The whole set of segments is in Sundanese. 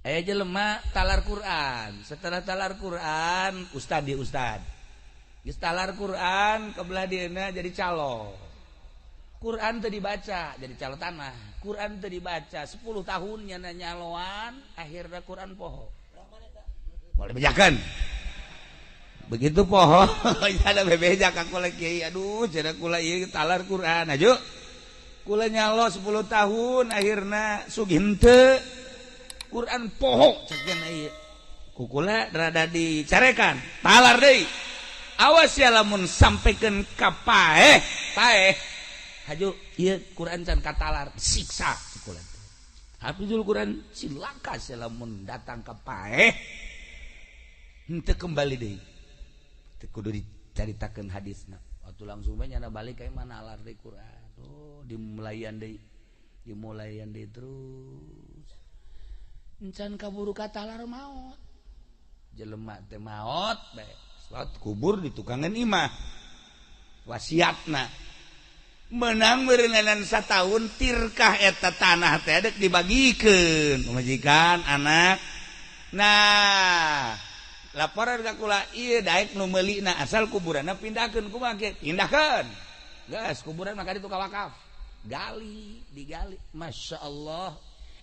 Aya jelema talar Quran, setelah talar Quran ustad di ustad. Geus talar Quran kebelah dieuna jadi calo. Quran teu dibaca jadi calo tanah. Quran teu dibaca 10 tahun nyana nyaloan akhirna Quran poho. Boleh bejakeun. Begitu poho ada bebeja ka kula kiai, aduh cenah kula ieu talar Quran aju. Kula nyalo 10 tahun akhirna sugih henteu. Quran poho cek ieu. Ku kula rada dicarekan, talar deui. Awas ya lamun sampaikan ka paeh, paeh. Haju ieu Quran can katalar, siksa ku kula. Hafizul Quran cilaka sia lamun datang ka paeh. Henteu kembali deui. Teu kudu dicaritakeun hadisna. Waktu langsung bae nyana balik ka mana nalar deui Quran. Oh, dimulayan deui. Dimulayan deui terus. Encan kaburu katalar maot. Jelema teh maot bae. Salat kubur di tukangan imah. Wasiatna. Menang meureunan satahun tirkah eta tanah teh dek dibagikeun pamajikan anak. Nah, laporan ka kula ieu daek nu meulina asal kuburanna pindahkeun kumaha kieu? Pindahkeun. Geus kuburan mah ka ditu ka wakaf. Gali, digali. Masya Allah.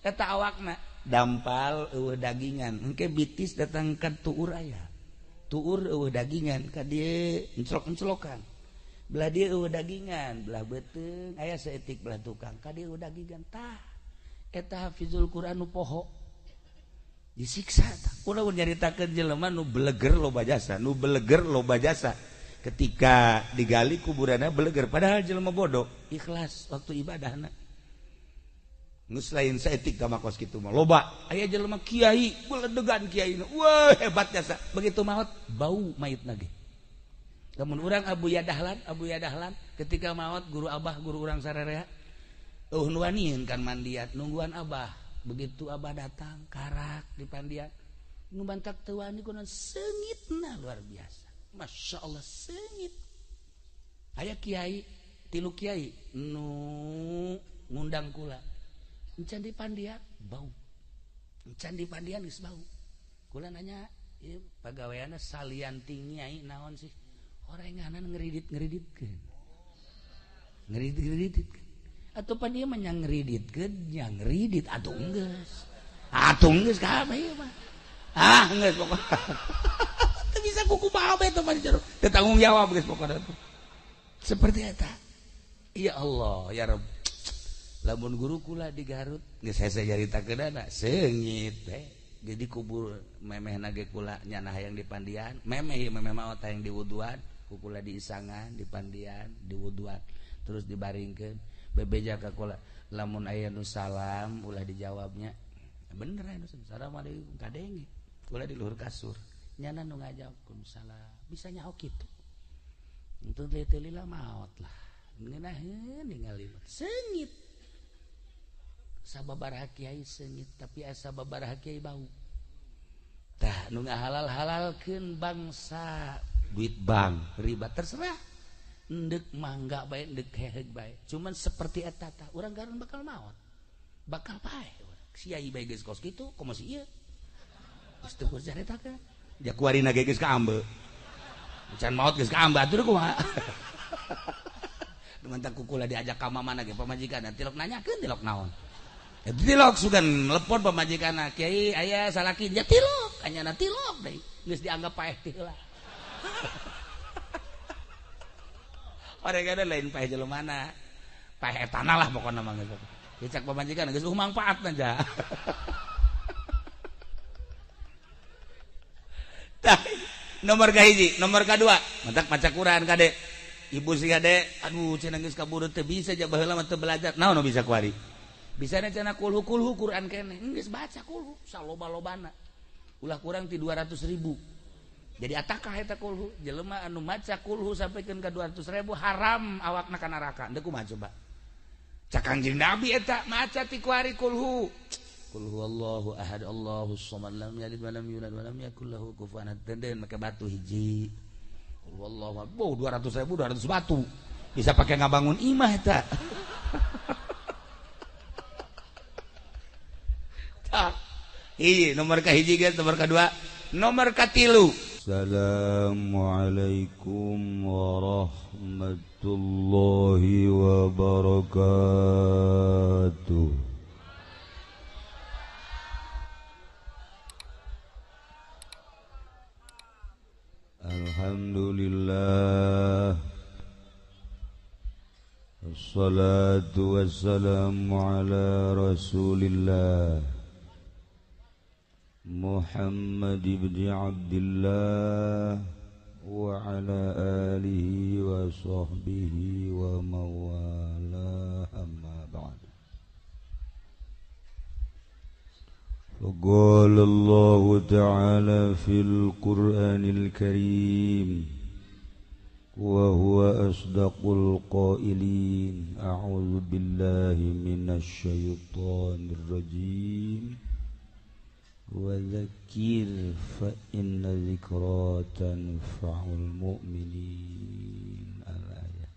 Eta awakna dampal eueuh dagingan engke bitis datang ka tuur aya tuur eueuh dagingan ka dieu enclok-enclokan belah dieu eueuh dagingan belah beuteung aya saeutik belah tukang ka dieu eueuh dagingan tah eta hafizul Quran nu poho disiksa tah kula nyaritakeun jelema nu beleger loba jasa nu beleger loba jasa ketika digali kuburanna beleger padahal jelema bodoh ikhlas waktu ibadahna. Geus lain saeutik ka makos kitu mah loba aya jelema kiai beledegan kiai wah hebat jasa begitu maot bau mayitna ge. Lamun urang Abu Yadahlan ketika maot guru abah guru urang sararea eueuh nu wanian kan mandiat nungguan abah begitu abah datang karak di pandian nu bantak teu wani kunaon seungitna luar biasa Masya Allah seungit. Aya kiai tilu kiai nu ngundang kula encan di pandian bau encan di pandian geus bau kula nanya ieu pagaweanna salian ti nyai naon sih orenganan ngeridit-ngeriditkeun ngeridit-ngeriditkeun atuh pan ieu mah nya ngeriditkeun nya ngeridit atuh geus kabeh ieu mah ah geus pokona teu bisa kuku bae teh mah jero teu tanggung jawab geus pokona seperti eta. Ya Allah ya Rabb. Lamun guru kula di Garut geus hese nyaritakeunana seungit teh jadi kubur memehna ge kula nyana hayang di pandian memeh ieu memeh maot hayang diwuduan ku kula diisangan di pandian diwuduan terus dibaringkeun bebeja ka kula lamun aya nu salam ulah dijawabnya bener aya nu assalamualaikum kadenge kula di luhur kasur nyana nu ngajawab salam bisa nyaho kitu entu teh teu lila maot lah ngeunaheun ningali seungit sababaraha kiai seungit tapi asa sababaraha kiai bau tah nu ngahalal-halalkeun bangsa duit bank riba terserah endek mangga bae endek heheug bae cuman seperti eta tah urang garun bakal maot bakal paeh kiai bae geus kos kitu komo si ieu geus teu kudu caritakeun ja kuarina ge geus kaambe can maot geus kaambe atuh kumaha nu mantak kukula diajak ka mamana ge pamajikan tilok nanyakeun tilok naon tilok sugan telepon pamajikan kiai aya salaki nya tilok anyana tilok deui geus dianggap paeh teh heula. Oregana lain paeh jelemana paeh etana lah pokona mah geus dicak pamajikan geus mangfaatna ja. Tah nomor kahiji nomor kadua mantak maca Quran kade ibu si kade aduh cenah geus kaburu teu bisa ja baheula mah teu belajar naon nu bisa kuari bisa cenah kulhu kulhu Quran keneh geus baca kulhu saloba-lobana ulah kurang ti 200.000 jadi atakah eta kulhu jelema anu maca kulhu sampikeun ka 200.000 haram awakna ka neraka deuk kumaha coba cak Kangjeng Nabi eta maca ti kuari kulhu qul huwallahu ahad Allahus samad lam yalid walam yulad walam yakul lahu kufuwan ahad den make batu hiji qul huwallahu ahad 200.000 200 batu bisa pakai ngabangun imah eta. Hiji nomor kahiji geus, nomor kadua, nomor katilu. Assalamualaikum warahmatullahi wabarakatuh. Alhamdulillah. Wassalatu wassalamu ala Rasulillah Muhammad ibn Abdullah wa ala alihi wa sahbihi wa mawala, amma ba'd. Faqala Allah ta'ala fil Qur'anil Karim wa huwa asdaqul qailin, a'udzu billahi minasy syaithanir rajim. Wa dzakir fa inna dzikra tanfa'ul mu'minin. Al-ayat.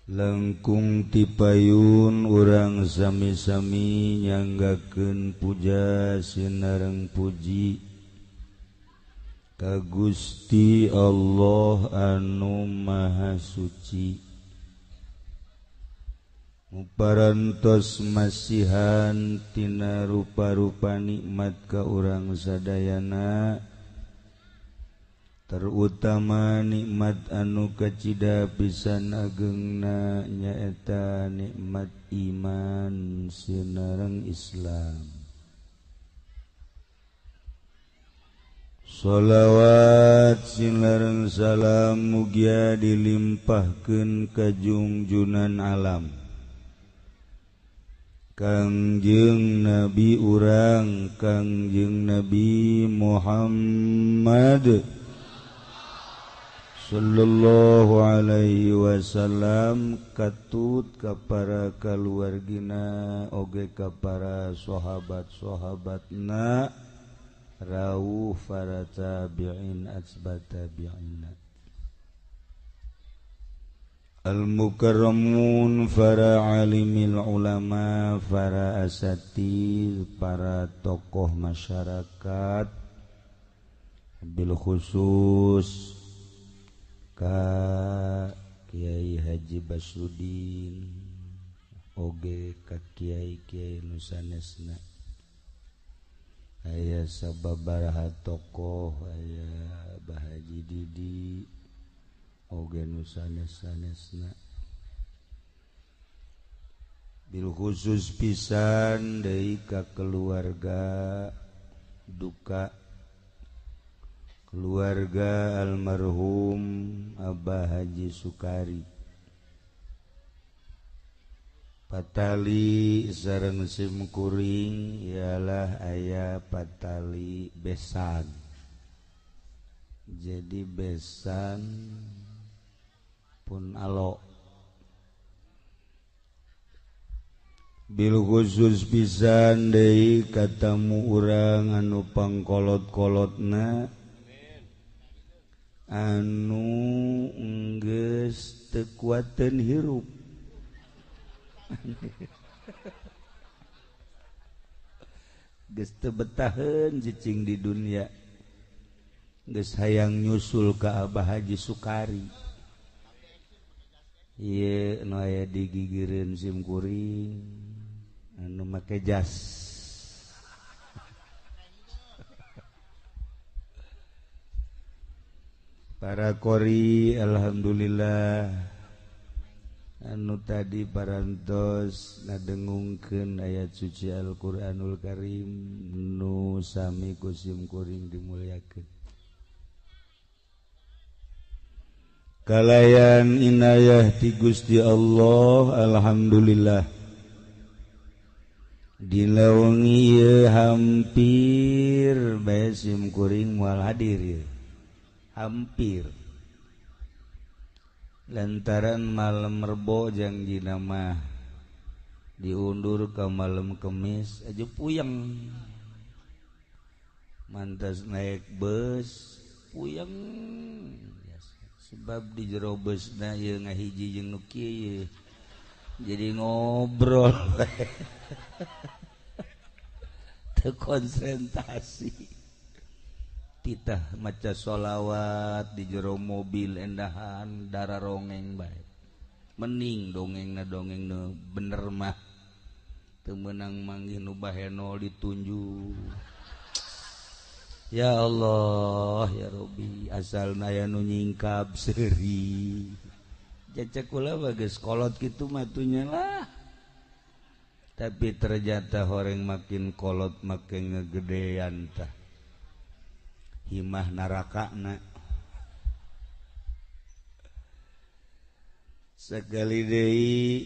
Langkung tipayun urang sami-sami nyanggakeun puja sinareng puji ka Gusti Allah anu Maha Suci. Muparantos masihan tina rupa-rupa nikmat ka urang sadayana, terutama nikmat anu kacida pisan agengna nyaeta nikmat iman sinareng Islam. Sholawat sinareng salam mugia dilimpahkeun ka jungjunan alam Kangjeng Nabi urang, Kangjeng Nabi Muhammad sallallahu alaihi wasallam, katut ka para kaluargina oge ka para sahabat-sahabatna, rawuh para tabi'in atsba tabi'ina. Al-mukarramun, para alimil ulama, para asatiz, para tokoh masyarakat, bil khusus ka Kiai Haji Basrudin oge ka kiai-kiai nu sanesna. Aya sababaraha tokoh, aya Bah Haji Didi oge nu sanes-sanesna. Bil khusus pisan deui ka keluarga duka, keluarga almarhum Abah Haji Sukari patali sareng simkuring ialah aya patali besan. Jadi besan pun alo. Bil khusus pisan deui katamu urang anu pangkolot-kolotna anu enggeus teu kuateun hirup. Geus teu betaheun cicing di dunia, geus hayang nyusul ka Abah Haji Sukari. Ieu nu aya di gigireun sim kuring anu make jas. Para qori alhamdulillah anu tadi parantos ngadengungkeun ayat suci Al-Qur'anul Karim nu sami ku sim kuring dimuliakeun. Kalayan inayah ti Gusti Allah alhamdulillah. Dina wengi ieu hampir bae sim kuring moal hadir ieu. Hampir. Lantaran malam Rebo jangjina mah diundur ke malam Kemis aja puyeng. Mantas naik bus puyeng. Sebab di jero besna ieu ngahiji jeung nu kieu. Jadi ngobrol teu konsentrasi. Titah maca sholawat di jero mobil endahan darah rongeng bae. Mening dongengna dongengna bener mah. Teu meunang manggih nu bahenol ditunjuk. Ya Allah ya Robbi asalna aya nu nyingkap seuri. Cecek kula bagus kolot kitu matunya lah. Tapi ternyata horeng makin kolot makin ngegedean tah. Himah narakana. Sekali deui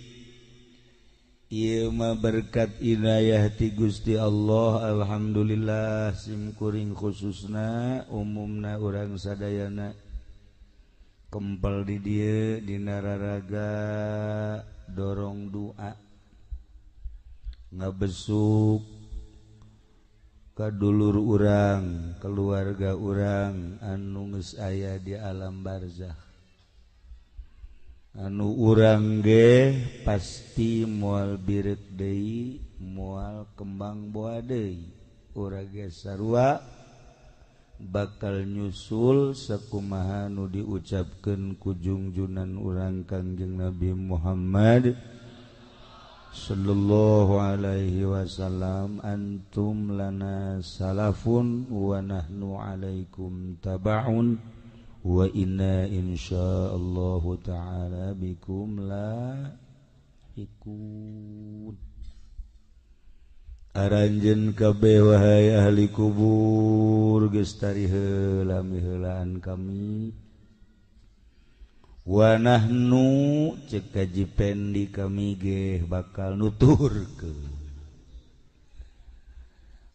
ieu mah berkat inayah ti Gusti Allah. Alhamdulillah sim kuring khususna umumna urang sadayana kempel di dieu dina raraga dorong doa ngabesuk kadulur urang, keluarga urang anu geus aya di alam barzakh. Anu urang ge pasti moal bireuk deui, moal kembang boa deui. Urang ge sarua bakal nyusul sakumaha nu diucapkeun ku jungjunan urang Kangjeng Nabi Muhammad sallallahu alaihi wasallam, antum lana salafun wa nahnu alaikum tabaun wa inna insyaallahu ta'ala bikum la ikut. Aranjeun kabeh wahai ahli kubur geus tari heula miheulaan kami. Wa nahnu cek Haji Pendi kami ge bakal nuturkeun.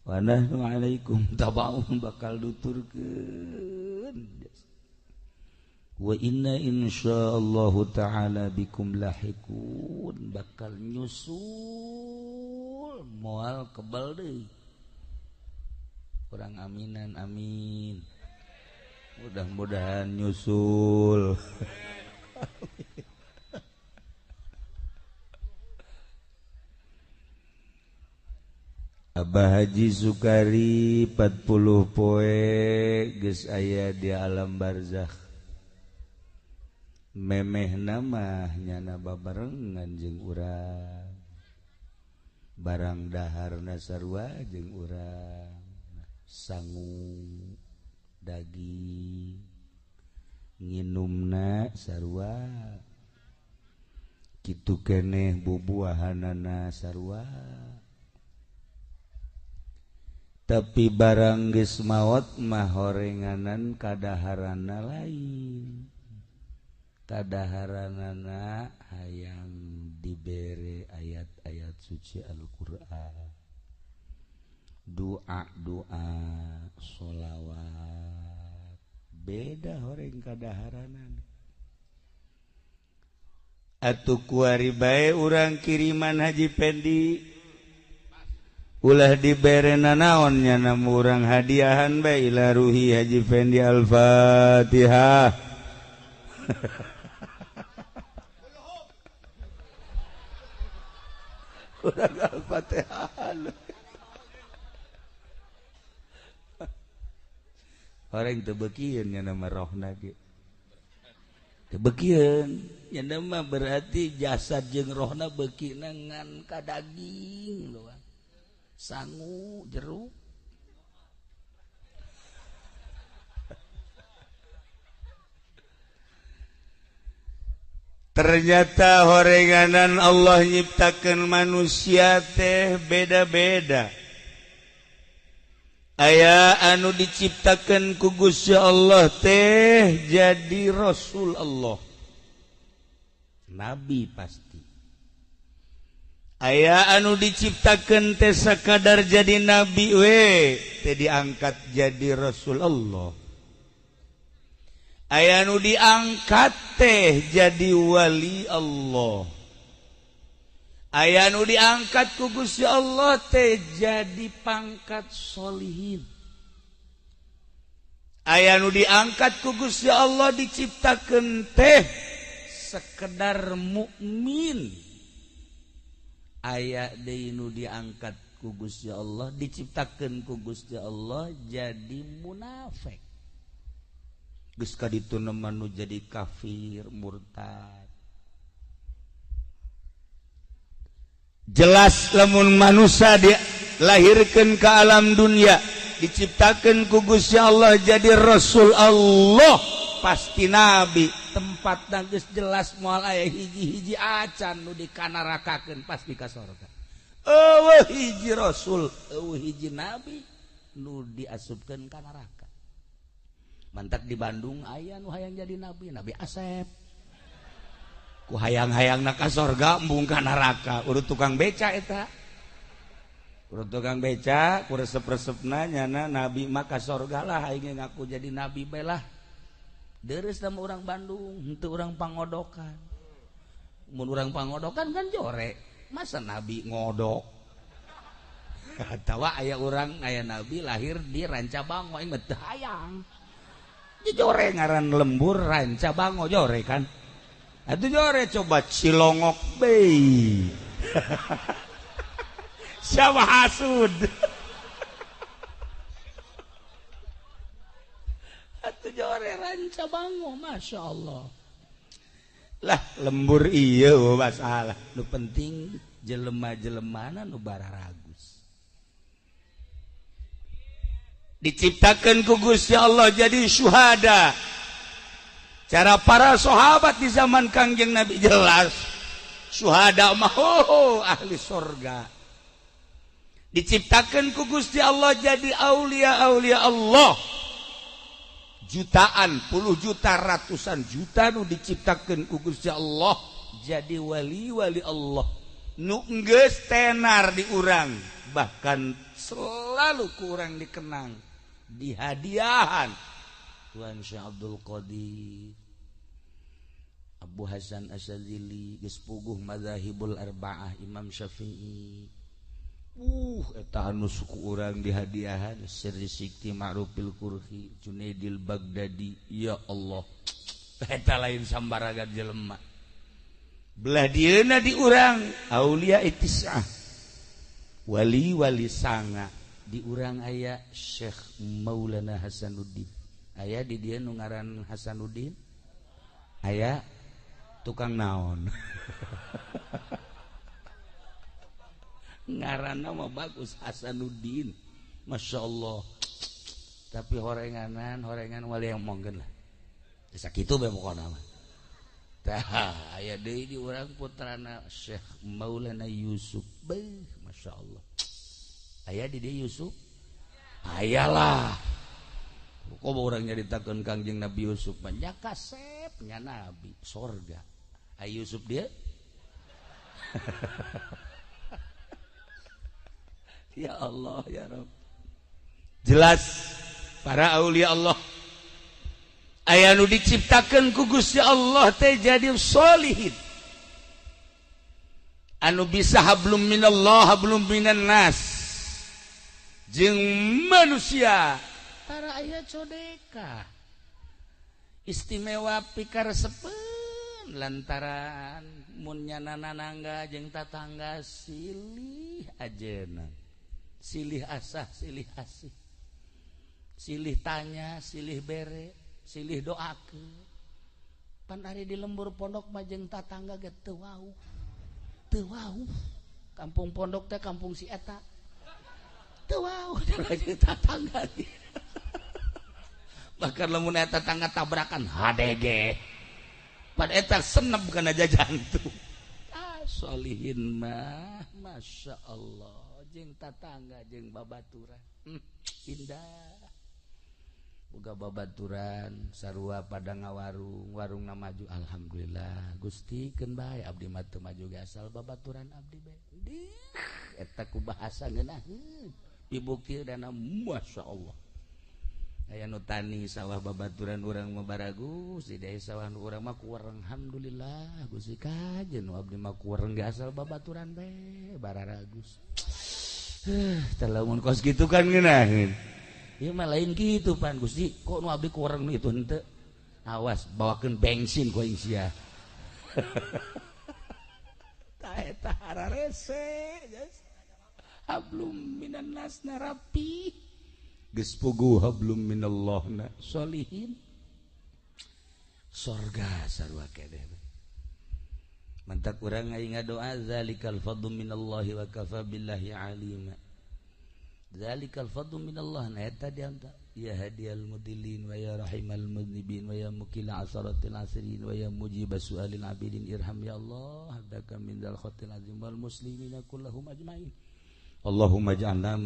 Wa nahnu alaikum tabaun bakal nuturkeun. Wa inna insyaallahu ta'ala bikum lahiqun bakal nyusul moal kebal deui. Urang aminan amin. Mudah-mudahan nyusul. Abah Haji Sukari 40 poe geus aya di alam barzakh. Memeh mah nyana babarengan jeung urang. Barang daharna sarua jeung urang. Sangu daging nginumna sarua kitu keneh bubuahanana sarua. Tapi barang geus maot mah horenganan kadaharana lain. Kadaharanana hayang dibere ayat-ayat suci Al-Qur'an, doa-doa, sholawat. Beda horeng kadaharanan. Atuh kuari bae urang kiriman Haji Pendi ulah dibere nanaon nya urang hadiahan bae ila ruhi Haji Pendi Al-Fatihah. Urang Al-Fatihah. Orang teu beukieun nya nama rohna ge. Teu beukieun nya mah berarti jasad jeung rohna beukina ngan ka daging doang. Sangu jeruk. Ternyata horenganan Allah nyiptakeun manusia teh beda-beda. Aya anu diciptakan ku Gusti Allah teh jadi Rasul Allah, Nabi pasti. Aya anu diciptakan teh sakadar jadi nabi we teh diangkat jadi Rasul Allah. Aya anu diangkat teh jadi wali Allah. Aya nu diangkat ku Gusti Allah teh jadi pangkat sholihin. Aya nu diangkat ku Gusti Allah diciptakeun teh sekedar mukmin. Aya deui nu diangkat ku Gusti Allah, diciptakeun ku Gusti Allah jadi munafik. Geus ka ditu nu jadi kafir, murtad. Jelas lamun manusia dilahirkeun ke alam dunia, diciptakeun ku Gusti Allah jadi Rasul Allah, pasti nabi. Tempat geus jelas moal aya hiji-hiji acan nu dikanarakakeun pasti ka sorga. Eueuh hiji rasul, eueuh hiji nabi nu diasupkeun ka neraka. Mantak di Bandung aya nu hayang jadi nabi, Nabi Asep. Ku hayang-hayangna ka sorga embung ka neraka, urut tukang beca eta. Urut tukang beca, ku resep-resepna nyana nabi mah ka sorga lah, aing ngaku jadi nabi bae lah. Deres sama orang Bandung, henteu orang pangodokan. Mun urang pangodokan kan jore. Masa nabi ngodok? Atawa aya urang aya nabi lahir di Rancabango aing mah teu hayang. Jore ngaran lembur Rancabango jore kan. Atuh jore coba Cilongok bei. Siapa hasud? Atuh jore Rancabango, Masya Allah. Lah lembur iya masalah. Nu penting jelema-jelemana nu bararagus. Diciptakan ku Gusti Allah jadi syuhada. Cara para sahabat di zaman Kangjeng Nabi jelas. Syuhada mah ahli sorga. Diciptakan ku Gusti Allah jadi aulia-aulia Allah. Jutaan, puluh juta, ratusan juta nu diciptakan ku Gusti Allah jadi wali-wali Allah. Nu geus tenar di urang, bahkan selalu kurang dikenang, dihadiahan. Tuhan Syekh Abdul Qadir, Abu Hasan Asyadzili, geus puguh madzahibul arba'ah, Imam Syafi'i. Eta anu suku urang dihadiahan Sirri Sikti Ma'rufil Kurhi Junaidil Baghdadi. Ya Allah, eta lain sambaraga jelema. Belah dieuna di urang aulia itisah, wali-wali sanga. Di urang aya Syekh Maulana Hasanuddin. Aya di dieu nu ngaran Hasanuddin, aya tukang naon. Ngaranna mah bagus Hasanuddin, Masya Allah. Tapi horenganan horengan wali yang mongkeun lah. Sakitu bae pokona mah. Tah aya deui di urang putrana Syekh Maulana Yusuf. Beuh, Masya Allah. Aya di dieu Yusuf? Aya lah. Kok urang nyaritakeun Kangjeng Nabi Yusuf mah nya kasep nya nabi sorga. Aya Yusuf dia? Ya Allah ya Rabb. Jelas para aulia Allah aya nu diciptakeun ku Gusti Allah teh jadi sholihin, anu bisa hablum minallah hablum minan nas jeung manusia. Tara aya codeka istimewa pikaresepeun lantaran mun nyana nanangga jeung tatangga silih ajeuna, silih asah, silih asih, silih tanya, silih bere, silih doakeun. Pan ari di lembur pondok mah jeung tatangga ge teu wauh. Teu wauh. Kampung pondok teh kampung si eta. Teu wauh jeung tatangga. Bahkan lamun eta tetangga tabrakan HDG. Pan eta senep kana jantung. Ah solihin mah Masya Allah. Jeung tatangga jeung babaturan. Indah. Boga babaturan sarua pada ngawarung, warungna maju alhamdulillah. Gusti keun bae abdi mah teu maju ge asal babaturan abdi bae. Eta ku bahasa ngeunaheun. Dibukti dana Masya Allah. Aya nu tani sawah babaturan urang mah baragus, di desa sawah nu urang mah kuwereng alhamdulillah. Gusti kajen nu abdi mah kuwereng ge asal babaturan bae bararagus. Tah lamun kos kitu kan ngeunaheun. Ieu mah lain kitu pan Gusti, kok nu abdi kuwereng nu itu henteu. Awas bawakeun bensin ku aing sia. Tah Eta hararese hablum minan nas na rapi geus puguh hablum minallah na sholihin sorga sarua keneh. Mantak urang aing ngadoa zalikal fadlu minallahi wa kafa billahi alima. Zalikal fadlu minallah na eta dianta ya hadiyal mudillin wa ya rahimal mudnibin wa ya mukila asaratil asirin wa ya mujiba su'alil abidin irham ya Allah abdaka min dal khatil azim wal muslimina kullahum ajmain. Allahumma ij'alna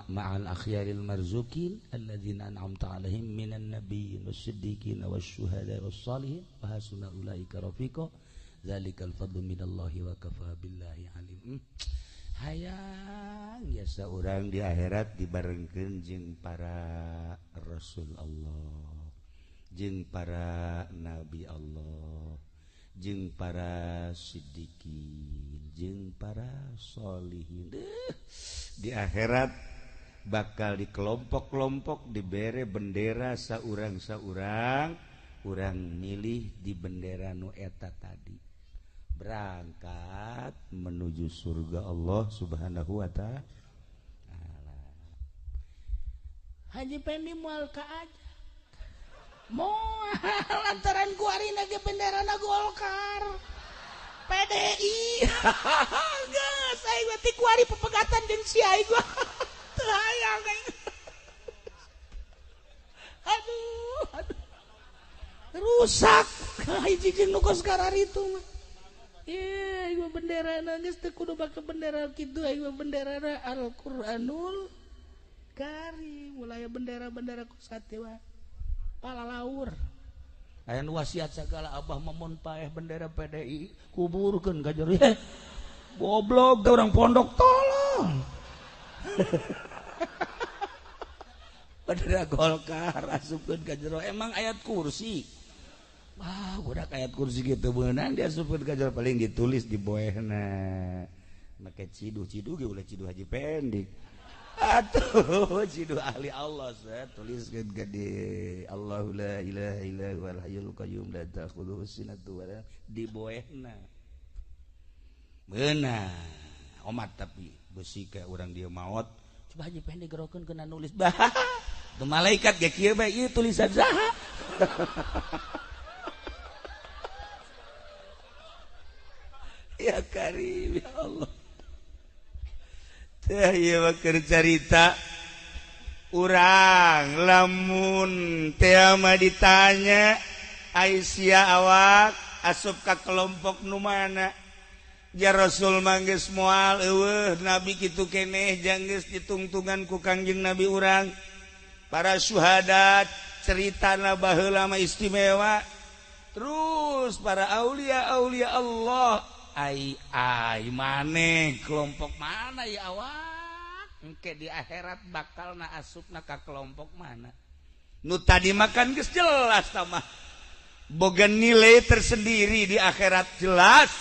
ma'al akhyaril marzukin alladzina an'amta 'alaihim minan nabiyyin was-siddiqin wasyuhada was-salihin wa hasuna ulaika rafiqa. Zalikal fadlu minallahi wa kafa billahi alim. Hayang biasa urang di akhirat dibarengkeun jeung para rasul Allah, jeung para nabi Allah, jeung para siddiqin, jeung para sholihin. Di akhirat bakal di kelompok-kelompok dibere bendera saurang-saurang, urang milih di bendera nu eta tadi. Berangkat menuju surga Allah Subhanahu wa ta'ala. Haji Pendi moal ka aja. Moal lantaran kuarina ge benderana Golkar. PDI. Geus aing mah ti kuari pepegatan jeung si aing gua. Teu hayang aing. Aduh, aduh. Rusak hiji jeung nu kos kararitu mah. Iya, aing mah benderana geus teu kudu make bendera kitu, aing mah benderana Al-Qur'anul Karim. Mulai bendera-bendera kos hati mah palalaur. Aya nu wasiat sagala abah mamon paeh bendera PDI kuburkeun ka jero. Goblok teh urang pondok tolong. Bendera Golkar asupkeun ka jero emang ayat kursi. Wah, budak ayat kursi gitu beunang diasupkeun ka jero paling ditulis di boehna. Make ciduh-ciduh ge ulah ciduh Haji Pendik. Atuh ciduh ahli Allah saya tuliskeun gede Allahu la ilaha illa huwal hayyul qayyum la ta'khudhuhu sinatun wa la di boehna. Beunang omat tapi besi ka urang dieu maot. Coba Haji Pendik gerokeun kena nulis. Bah. Teu malaikat ge kieu bae ieu tulisan saha. Ya Karim ya Allah. Teh ieu mah keur carita urang lamun teh mah ditanya Aisyah awak asup ka kelompok nu mana? Ya Rasul mah geus moal eueuh nabi kitu keneh jang geus ditungtungan ku Kangjeng Nabi urang. Para syuhada ceritana baheula mah istimewa. Terus para aulia-aulia Allah ai ai maneh kelompok mana ya awak engke di akhirat bakal na asupna ka kelompok mana nu tadi makan geus jelas tah mah boga nilai tersendiri di akhirat jelas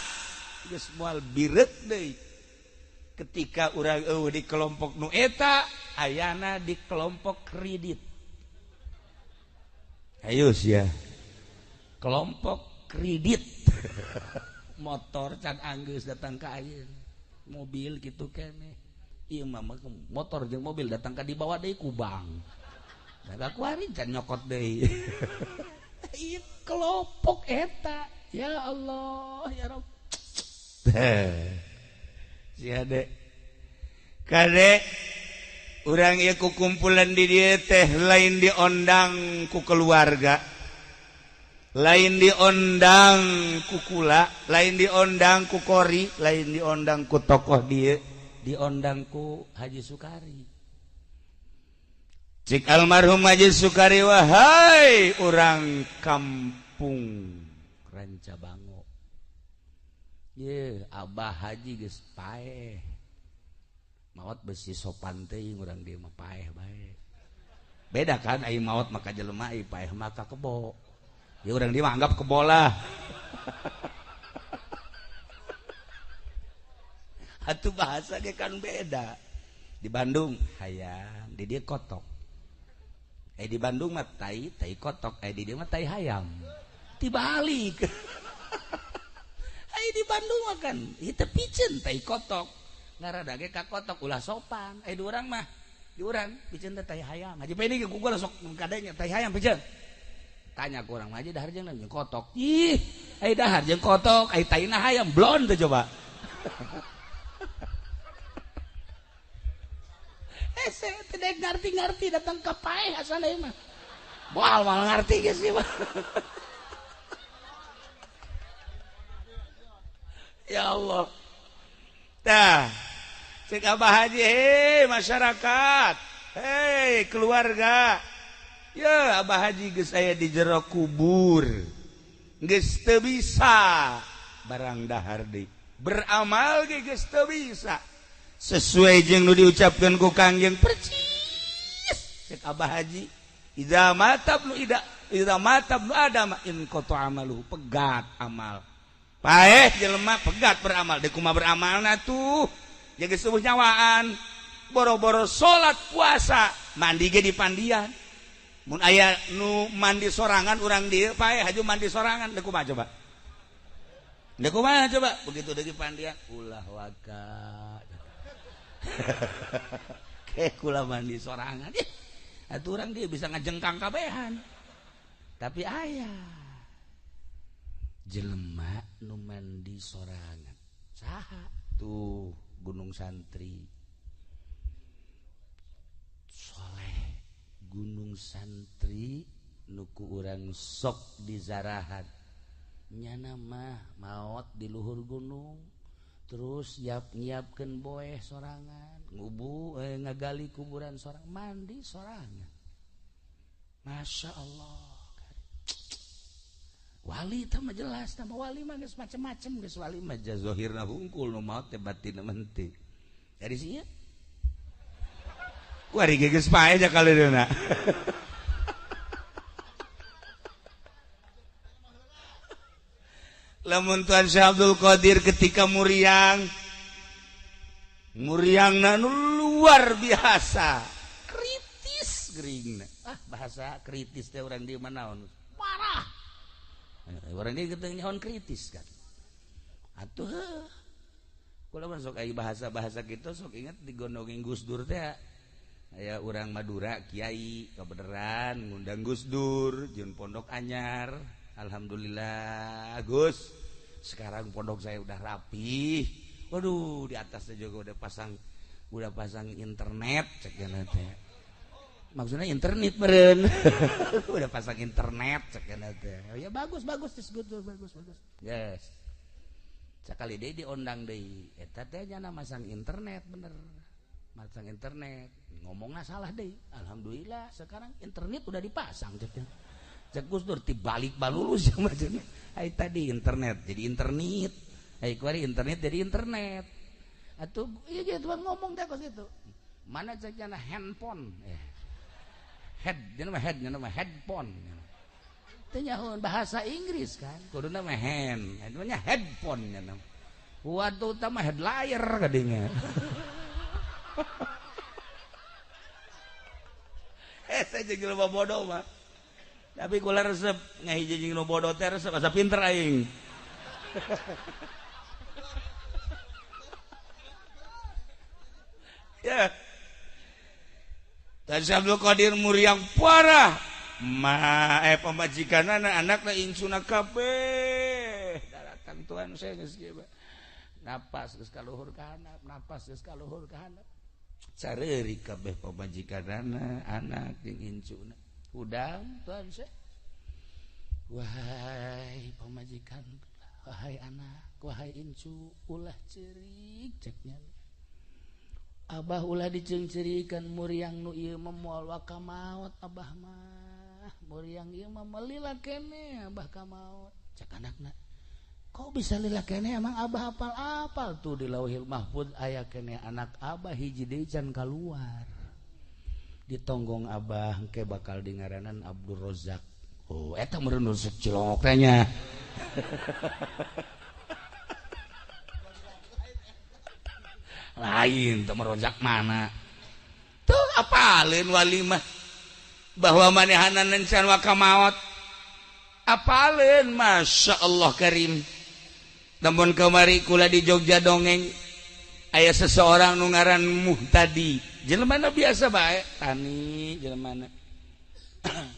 geus moal bireuk deui ketika urang eueuh di kelompok nu eta ayana di kelompok kredit. Ayo sia kelompok kredit. Motor can anggeus datang ka ayeuna mobil gitu keneh ieu mah motor jeung mobil datang ka dibawa deui ku bank da kuari can nyokot deui. Ieu kelompok eta ya Allah ya Rabb. Sia de kade urang ieu ku kumpulan di dieu teh lain diondang ku keluarga, lain diondang ku kula, lain diondang ku kori, lain diondang ku tokoh dia, diondang ku Haji Sukari. Cik almarhum Haji Sukari wahai urang kampung Rancabango. Ye, Abah Haji geus paeh. Maot besi sopan teuing urang dieu mah paeh bae. Beda kan ai maot maka jelema ai paeh maka kebo. Ya urang dia anggap kebola. Atuh bahasa ge kan beda. Di Bandung hayam, di dia kotok. Di Bandung mah tai, tai kotok, di dia mah tai hayam. Dibalik. Ai Di Bandung mah kan itu piceun tai kotok, ngarada ge ka kotok ulah sopan. Eh, di urang mah, di urang piceun teh tai hayam. Haji Peni ge ku gua sok kadenya tai hayam piceun. Tanya ku urang mah, "Haji, dahar jeung naon?" "Kotok." Ih, ai dahar jeung kotok, ai taina hayam blon teh coba. Hese tidak ngerti-ngerti datang ke paeh asal mah. Moal moal ngerti geus sih mah. Ya Allah. Tah, cek Abah Haji, hei masyarakat, hei keluarga. Ya Abah Haji geus aya di jero kubur. Geus teu bisa barang dahar deui. Beramal ge geus teu bisa. Sesuai jeung nu diucapkeun ku Kangjeng percis. Cek Abah Haji, idza mata ibnu ida, idza mata ibnu adam in qata amaluhu, pegat amal. Paeh jelema pegat beramal, deuk kumaha beramalna tuh? Jaga subuh nyawaan, boro-boro salat puasa, mandi ge di pandian. Mun aya nu mandi sorangan urang dieu paeh haju mandi sorangan, deuk kumaha coba? Deuk kumaha coba? Begitu deui pandian, ulah waka. Kayak kula mandi sorangan. Ih, atuh urang dia bisa ngajengkang kabehan. Tapi aya jelema nu mandi sorangan. Saha? Tuh Gunung Santri. Soleh Gunung Santri nu ku urang sok dizarahan. Nyana mah maot di luhur gunung. Terus siap nyiapkeun boeh sorangan, ngubu ngagali kuburan sorang, mandi sorangan. Masya Allah. Wali teh mah jelas, nama wali mah geus macem-macem, geus wali mah zahirna hungkul, nu maot teh batinna mah henteu. Dari sia. Kuari ge geus paeh ja kaleunna. Lamun Tuan Syekh Abdul Qadir ketika muriang, muriangna nu luar biasa, kritis geuringna. Ah, bahasa kritis teh urang di mana naon? Parah. Urang dieu teu nyahoan kritis kan. Atuh heuh. Kula mah sok aya bahasa-bahasa kitu sok inget digondongin Gus Dur teh. Aya urang Madura kiai kabeneran ngundang Gus Dur jeung pondok anyar. Alhamdulillah Gus, sekarang pondok saya udah rapi. Waduh, di atasnya juga udah pasang internet cek teh. Maksudnya internet meureun. Udah pasang internet cek teh. Ya bagus bagus Gus Dur, bagus bagus. Yes. Sakali deui diondang deui. Eta teh nya masang internet bener. Masang internet, ngomongna salah deui. Alhamdulillah sekarang internet udah dipasang cek. Cek Gus Dur tibalik balulus yang macamnya. Ai tadi internet jadi internet. Ai kuari internet jadi internet. Atuh ieu ge tuh ngomong teh kos kitu. Mana cek nya handphone. Head, nya mah head, nya mah headphone. Teu nyahoan bahasa Inggris kan. Kuduna mah hand, nya headphone nya. Waduh tah mah headliner kadinya. Saya jeung jelema bodoh mah. Tapi kula resep ngahiji jeung nu bodoh teh resep asa pinter aing. Ya. Tan Abdul Qadir muriang parah. Ma pamajikanana anakna incuna kabeh. Datang Tuhan saya geus kieu. Napas geus ka luhur ka handap, napas geus ka luhur ka handap. Careurik kabeh pamajikanana, anak jeung incuna. Udang Tuhan saya. Wahai pamajikan, wahai anak, wahai incu, ulah cerik ceknya. Abah ulah diceungceurikan muriang nu ieu mah moal waka maot abah mah. Muriang ieu mah melila kene abah ka maot. Cek anakna, kok bisa lila kene emang abah apal-apal tuh di Lauhil Mahfud aya kene anak abah hiji deui can kaluar. Ditonggong abah engke bakal dingaranan Abdul Rozak. Oh, eta meureun nu cilongok teh nya. Lain teu merozak mana. Tuh apaleun wali mah bahwa manehanan encan waka maot. Apaleun Masya Allah Karim. Namun kemari kula di Jogja dongeng aya seseorang nu ngaran Muhtadi. Jelema biasa bae, tani jelema.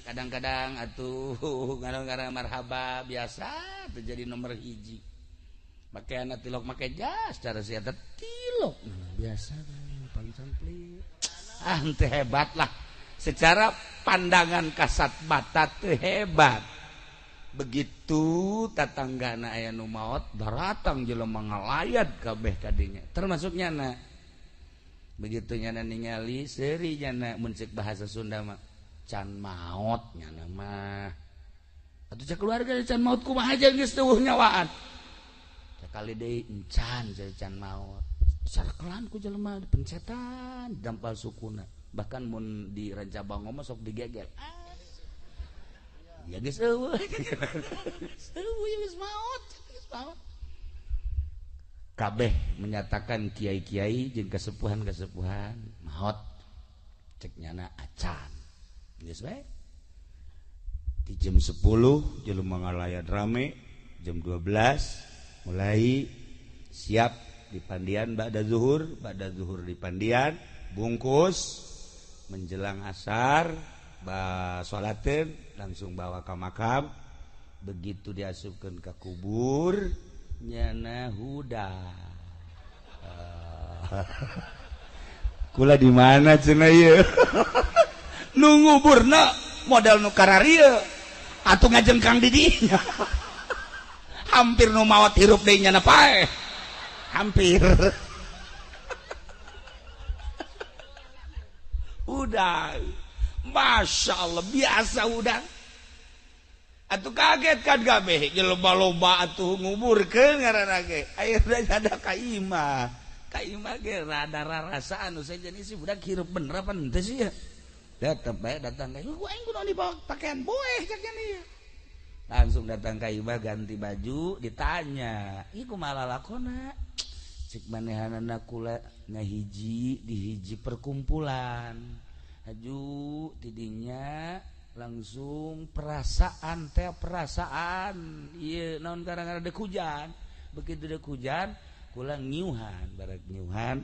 Kadang-kadang atuh kadang-kadang marhaba biasa terjadi nomor hiji. Make anak tilok make jas cara sia tilok biasa pangcampli. Ah henteu hebat lah. Secara pandangan kasat mata teu hebat. Begitu tatanggana aya nu maot daratang jelema ngalayat kabeh kadinya termasuk nyana. Begitu nyana ningali seuri nyana mun ceuk bahasa Sunda mah can maot nyana mah. Atuh cek keluarga can maot kumaha aja geus teueuh nyawaan. Sakali deui encan can maot. Sarkelan ku jelema dipencetan dampal sukuna. Bahkan mun di Rancabango mah sok digegel. Ya geus eueuh. Eueuh geus maot, geus maot. Kabeh menyatakan kiai-kiai jeung kesepuhan-kesepuhan maot. Cek nyana acan. Geus we. Di jam 10 jelema ngalayat rame, jam 12 mulai siap di pandian ba'da zuhur di pandian, bungkus menjelang asar ba salateun langsung bawa ke makam. Begitu diasupkeun ke kubur nyana huda. Kula di mana cenah ieu? Nu nguburna modal nu kararieu atuh ngajengkang di dinya. Hampir nu maot hirup deui nyana paeh. Hampir. Udah. Masya Allah biasa udah. Atuh kaget kan kabeh jelema loba atuh nguburkeun ngaranna ge. Ayeuna ada ka imah. Ka imah ge rada rarasaan nu sejen isi budak hirup bener apa henteu sih ya. Tetep bae datang ka imah, aing kudu dibawa pakaian boeh cek nya. Langsung datang ka imah ganti baju ditanya, "Ieu kumaha lalakona?" Cek manehanana kula ngahiji di hiji perkumpulan. Haju tidinya langsung perasaan teh perasaan ieu naon gara-gara dek hujan. Begitu dek hujan kula ngiuhan, barek ngiuhan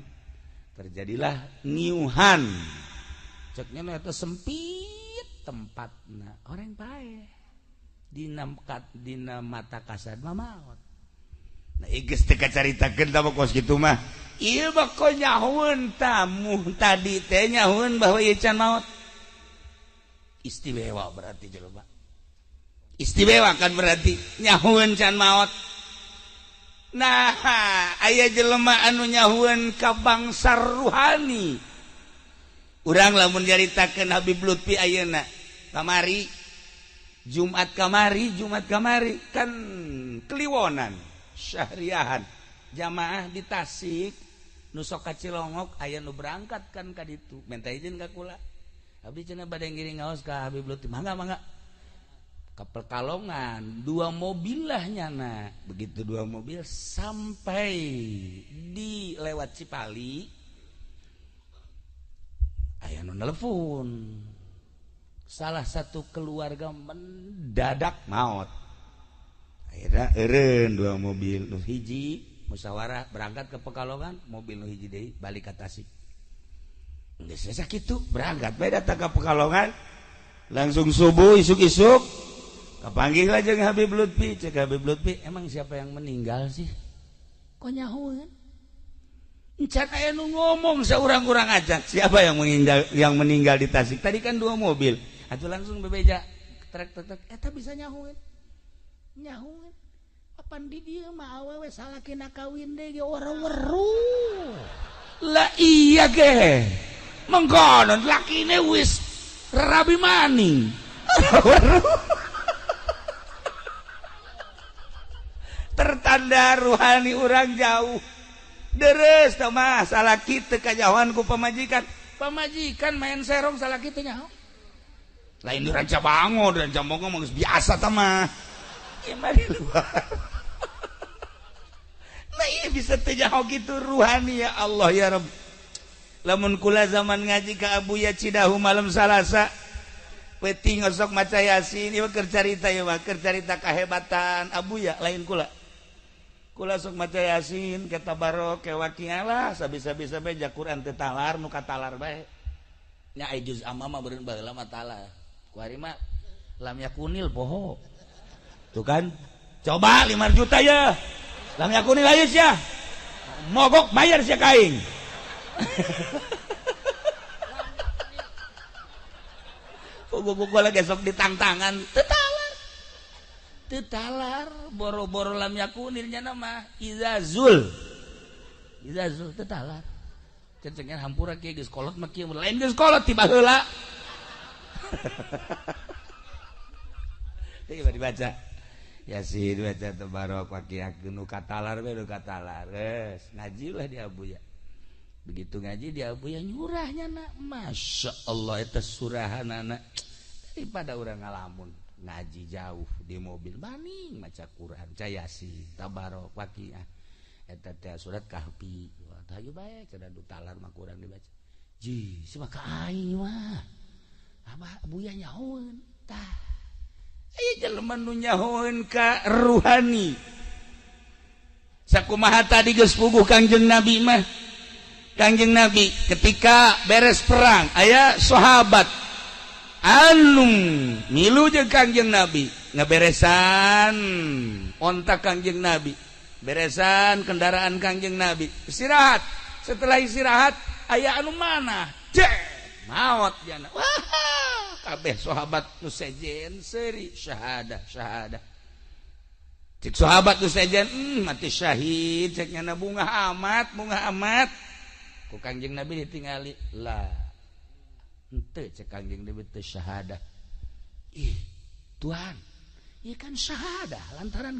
terjadilah ngiuhan. Ceknya eta sempit tempatna orang paeh dina mata kasar mah maot. Nah geus teu kacaritakeun tah kos kitu mah. Ieu mah ko nyahueun tamu tadi teh nyahueun bahwa ieu can maot. Istimewa berarti jelema. Istimewa kan berarti nyahueun can maot. Nah, aya jelema anu nyahueun ka bangsa ruhani. Urang lamun nyaritakeun Habib Lutfi ayeuna kamari Jumat kamari kan kliwonan syahriahan jamaah di Tasik nu sok ka Cilongok aya nu berangkat kan ka ditu minta izin ka kula. Abdi cenah bade ngiring ngaos ka Habib Lutfi, mangga mangga. Ka Pekalongan dua mobil lah nyana. Begitu dua mobil sampai di lewat Cipali aya nu nelpon. Salah satu keluarga mendadak maot. Akhirnya eureun dua mobil nu hiji musyawarah berangkat ke Pekalongan, mobil nu hiji deui balik ka Tasik. Geus sakitu berangkat bae datang ke Pekalongan langsung subuh isuk-isuk kapanggih lah jeung Habib Lutfi. Cek Habib Lutfi, emang siapa yang meninggal sih? Kok nyahueun? Encan aya nu ngomong saurang-urang aja. Siapa yang meninggal di Tasik? Tadi kan dua mobil. Atuh langsung bebeja trek trek trek eta bisa nyahueun. Nyahueun. Apan di dieu mah awewe salakina kawin deui ge ora weruh. Lah iya ge. Mengkonon lakine wis rabi maning. Tertanda ruhani urang jauh. Deres tah mah salaki teu kajahoan ku pamajikan. Pamajikan main serong salaki teu nyaho. Lain di Rancabango, di Rancabango mah geus biasa tah mah. Ieu mah di luar. Nah ieu bisa teu nyaho kitu ruhani ya Allah ya Rabb. Lamun kula zaman ngaji ka Abu Ya Cidahu malam Salasa peuting osok maca Yasin ieu keur carita ieu mah keur carita kahebatan Abu Ya lain kula. Kula sok maca Yasin, ke Tabarok, ke Waqiah lah, sabisa-bisa bae ja Quran teu talar nu katalar bae. Nya ai juz amma mah beureun baheula mah talar. Ku ari mah lam yakunil poho. Tuh kan? Coba 5 juta ya. Lam yakunil ayo sia. Mogok bayar sia ka aing. Gua lagi sok ditangtangan, teu talar. Teu talar, boro-boro lam yakunilnya nama izazul. Izazul teu talar. Cencengan hampura kieu geus kolot mah kieu, lain geus kolot ti baheula. Teu dibaca. Yasin baca Tabarok Waqiah nu katalar we nu katalar. Geus ngaji lah di Abuya. Begitu ngaji di Abuya nyurahnya nak, Masya Allah eta surahanana daripada urang ngalamun ngaji jauh di mobil maning maca Quran maca Yasin Tabarok Waqiah eta teh surat Kahfi hayu bae cenah du talar mah kurang dibaca ji sia ka aing mah abah Abuya nyahoeun tah aya jelema nu nyahoeun ka ruhani sakumaha tadi geus puguh Kangjeng Nabi mah. Kangjeng Nabi ketika beres perang aya sahabat anu milu jeung Kangjeng Nabi ngaberesan onta Kangjeng Nabi, beresan kendaraan Kangjeng Nabi, istirahat. Setelah istirahat aya anu mana? Cek maot jana. Wah, kabeh sahabat nu sejen seuri syahadah syahadah. Cek sahabat nu sejen mati syahid cek nyana bunga amat bunga amat. Ku Kangjeng Nabi ditingali lah henteu cek Kangjeng Nabi teu syahadah. Ih Tuhan, ieu kan syahadah lantaran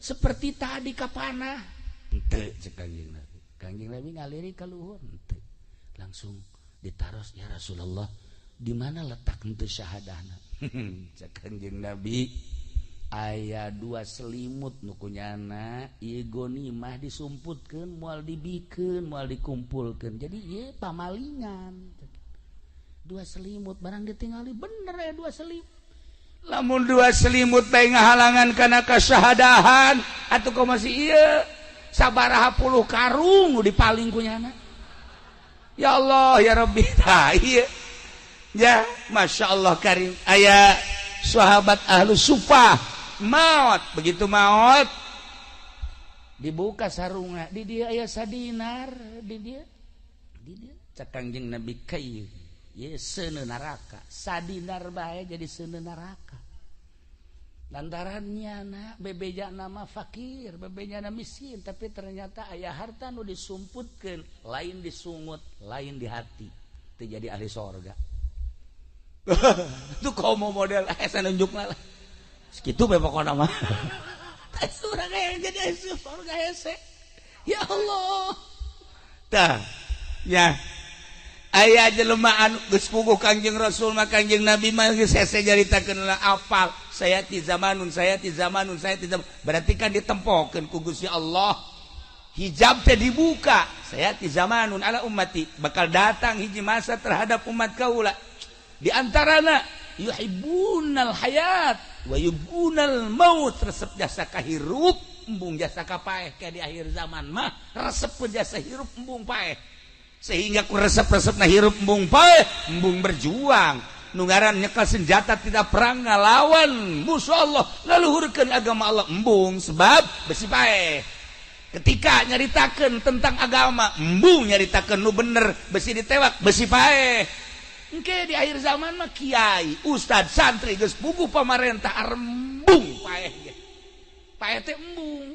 seperti tadi kapanah. Henteu cek Kangjeng Nabi. Kangjeng Nabi ngaliri ka luhur henteu. Langsung ditaros ya Rasulullah, di mana letak henteu syahadahna? Cek Kangjeng Nabi aya dua selimut nu kunyana ieu gonimah disumputkeun moal dibikeun moal dikumpulkeun jadi ieu pamalingan dua selimut barang ditingali bener ya dua selimut lamun dua selimut bae ngahalangan kana kasyahadahan atuh kok masih ieu sabaraha puluh karung nu dipaling kunyana ya Allah ya Rabbi tah ieu ya Masya Allah karim aya sahabat ahlu sufah maut begitu maut dibuka sarungna di dia aya sadinar di dia cek Kangjeng Nabi kai ye seuneu neraka sadinar bae jadi seuneu neraka lantarannya na bebeja nama fakir bebeja nama miskin tapi ternyata aya harta nu disumputkeun lain disungut lain di hati teu jadi ahli sorga. Itu komo model saya nunjukna lah segitu bae pokona mah. Tah surga yang jadi surga hese. Ya Allah. Tah ya aya jelema anu geus puguh Kangjeng Rasul mah Kangjeng Nabi mah geus hese nyaritakeun lah apal saya ti zamanun saya ti zamanun saya ti zaman. Berarti kan ditempokeun ku Gusti Allah. Hijab teh dibuka. Saya ti zamanun ala ummati bakal datang hiji masa terhadap umat kaula. Di antarana yuhibbunal hayat wa yubunal maut resep jasa kahirup embung jasa kapaeh ka di akhir zaman mah resep jasa hirup embung paeh sehingga ku resep-resepna hirup embung paeh embung berjuang nu ngaran nyekel senjata tidak perang ngalawan musuh Allah ngaluhurkeun agama Allah embung sebab besi paeh ketika nyaritakeun tentang agama embung nyaritakeun nu bener besi ditewak besi paeh. Engke di akhir zaman mah kiai, ustad, santri geus puguh pamarentah arembung paeh ge. Paeh teh embung.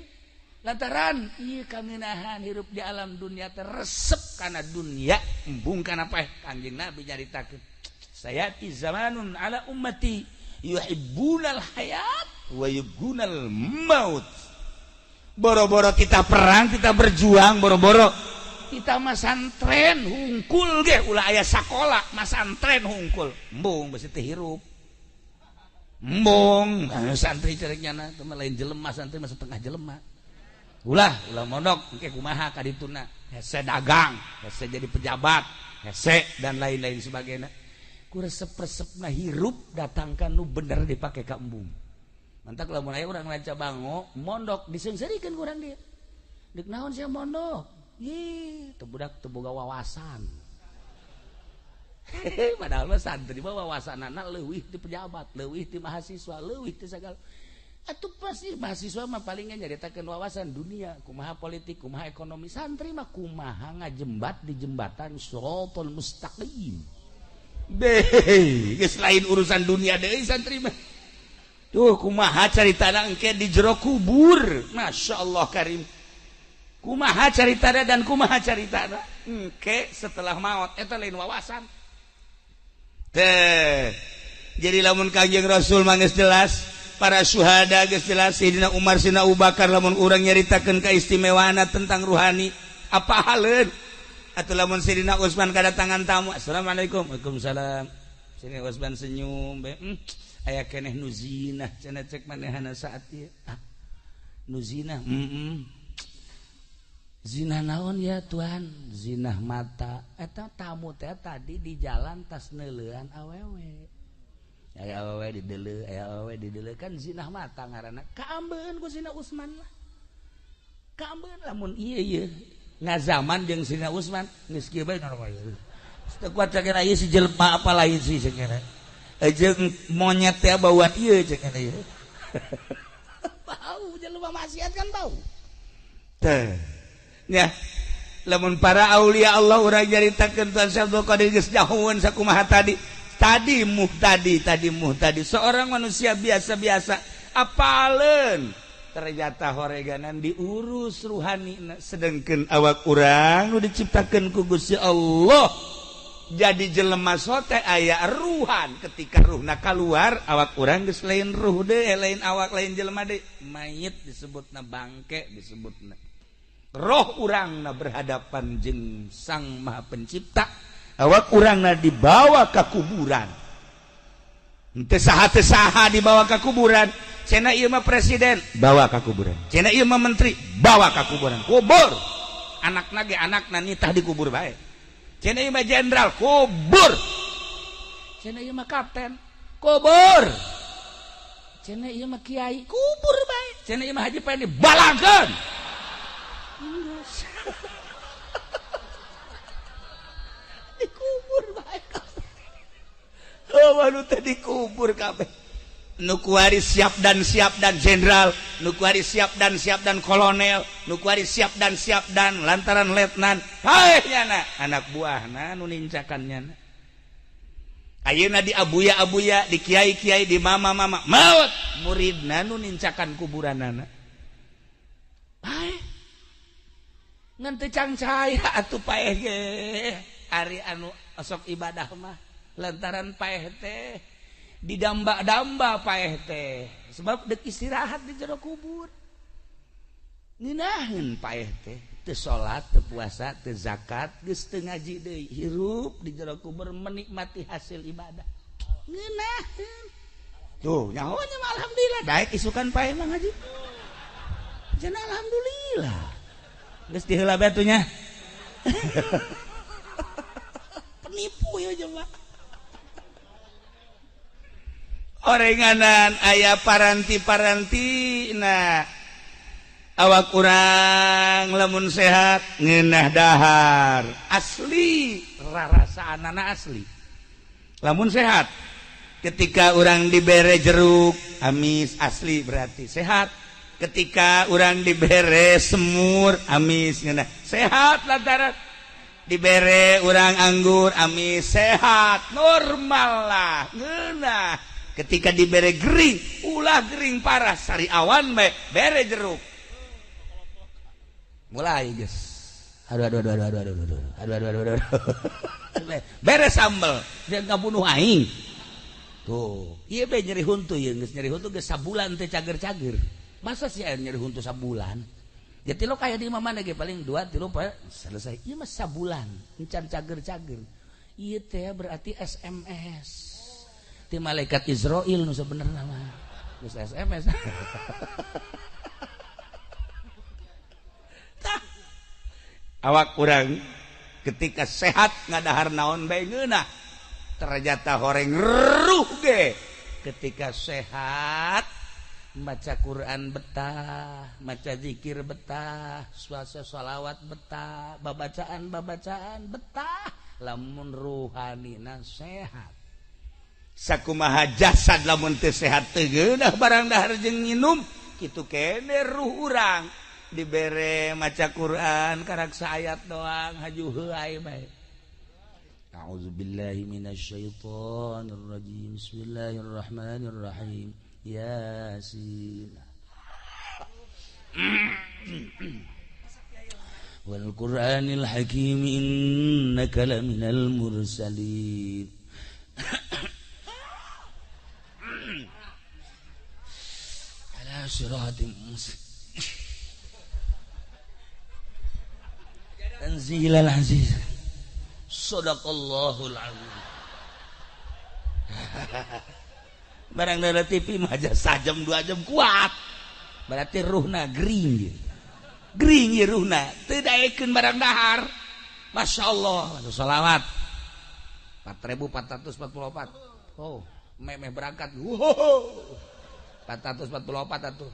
Lantaran ieu kangenahan hirup di alam dunia teh resep kana dunia, embung kana paeh. Kangjeng Nabi nyaritakeun, sayati zamanun ala ummati yuhibbunal hayat wa yubghunal maut. Boro-boro kita perang, kita berjuang, boro-boro kita masantren hungkul ge ulah aya sakola masantren hungkul embung besi teh hirup embung santri cereknya na teu lain jelema santri mah setengah jelema ulah ulah mondok engke kumaha ka dituna hese dagang hese jadi pejabat hese dan lain-lain sebagainya ku resep-resepna hirup datangkan nu bener dipake ka embung mantak lamun aya urang Ranca Bango mondok diseungseurikeun ku urang dieu. Deuk naon sia mondok? Ih, teu budak teu boga wawasan. Padahal mah santri mah wawasanana leuwih ti pejabat, leuwih ti mahasiswa, leuwih ti sagala. Atuh pasti mahasiswa mah palingnya nyaritakeun wawasan dunia, kumaha politik, kumaha ekonomi. Santri mah kumaha ngajembat di jembatan shirathal mustaqim. Deh, geus lain urusan dunia deui santri mah. Tuh kumaha caritana engke di jero kubur. Masya Allah karim. Kumaha caritana dan kumaha caritana engke setelah maut eta lain wawasan. Teh. Jadi lamun Kangjeng Rasul mah geus jelas, para syuhada geus jelas, Sayyidina Umar, Sayyidina Abu Bakar lamun urang nyaritakeun kaistimewaanna tentang ruhani, apa haleun? Atuh lamun Sayyidina Utsman kadatangan tamu, assalamualaikum, waalaikumsalam. Sayyidina Utsman senyum bae, aya keneh nu zinah cenah cek manehna saat ieu. Ah, nu zinah, Zina naon ya Tuhan? Zinah mata. Eta tamu teh tadi di jalan tas neuleuan awewe. Aya awewe dideuleu, aya awewe dideuleu kan zinah mata ngaranna. Kaambeun ku Sina Utsman lah. Kaambeun lamun ieu ieu ngazaman jeung Sina Utsman geus kieu bae normal. Teu kuat cenah ieu si jelema apa lain sih cenah. Jeung monyet teh bauan ieu cenah ieu. Bau jelema maksiat kan bau. Teh. Ya, lamun para aulia Allah urang nyaritakeun Tuhan Syekh Abdul Qadir geus nyahoeun sakumaha tadi. Tadi muhtadi, tadi muhtadi, seorang manusia biasa-biasa apaleun ternyata horeganan diurus ruhani, sedangkan awak urang nu diciptakeun ku Gusti Allah jadi jelema sote aya ruhan. Ketika ruhna keluar awak urang geus lain ruh deui, lain awak, lain jelema deui, mayit disebutna, bangke disebutna. Roh urangna berhadapan jeung Sang Maha Pencipta, awak urangna dibawa ke kuburan. Henteu saha teu saha dibawa ke kuburan. Cenah ieu mah presiden, bawa ke kuburan. Cenah ieu mah menteri, bawa ke kuburan. Kubur. Anakna ge anakna nitah dikubur bae. Cenah ieu mah jenderal, kubur. Cenah ieu mah kapten, kubur. Cenah ieu mah kiai, kubur bae. Cenah ieu mah haji pae dibalangkeun. Dikubur bae. Oh, anu teh dikubur kabeh. Nu kuari siap dan jenderal, nu kuari siap dan kolonel, nu kuari siap dan lantaran letnan. Hae nyana anak buahna nu nincakan nyana. Ayeuna di abuya-abuya, di kiai-kiai, di mama-mama, maut muridna nu nincakan kuburanana. Paeh. Ngan teu cangcaya atuh paeh ge. Ari anu osok ibadah mah lantaran paeh teh didamba-damba paeh teh sebab dek istirahat di jero kubur. Ngeunaheun paeh teh teu salat, teu puasa, teu zakat, geus teu ngaji deui, hirup di jero kubur menikmati hasil ibadah. Ngeunaheun. Tuh, nyaho nya mah alhamdulillah daek isukan paeh mah ngaji. Cenah alhamdulillah. Geus diheula bae atuh nya. Penipu ya jelema. Orenganan aya paranti-paranti nah awak kurang lamun sehat ngeunah dahar asli rarasaanana asli lamun sehat. Ketika urang dibere jeruk amis asli berarti sehat. Ketika urang dibere semur amis ngeunah sehat, lantaran dibere urang anggur amis sehat normal lah ngeunah. Ketika dibere gering, ulah gering parah sari awan bae bere jeruk mulai geus aduh aduh aduh aduh aduh aduh aduh aduh aduh aduh aduh bere sambel dia ngabunuh aing tuh. Ieu bae nyeri huntu, ieu geus nyeri huntu geus sabulan teh cager-cager. Masa sih air nyeri huntu sabulan? Ya tilu kaya di mana ge paling 2 3 poe selesai. Ieu mah sabulan encan cager-cager. Ieu teh berarti SMS ti malaikat Israil nu sebenarnya mah geus SMS. Tah awak urang ketika sehat ngadahar naon bae ngeunah, ternyata horeng ruh ge ketika sehat Maca Quran betah, maca zikir betah, suasa sholawat betah, babacaan babacaan betah, lamun ruhanina sehat. Sakumaha jasad lamun teu sehat teu geunah barang dahar jeung nginum, kitu kene ruh urang dibere maca Quran karak saayat doang haju heuay bae. A'udzubillahi minasyaitonir rajim. Bismillahirrahmanirrahim. Yasin. Wal Qur'anil Hakim innaka laminal mursalin. Ala siratim mustaqim. Tanzilal aziz. Sadaqallahul azim. Barang dari TV mah aja sajam 2 jam kuat. Berarti ruhna gering. Gering ieu ruhna, teu daekeun barang dahar. Masya Allah, sholawat 4444. Oh, memeh berangkat. Wow. 444 atuh.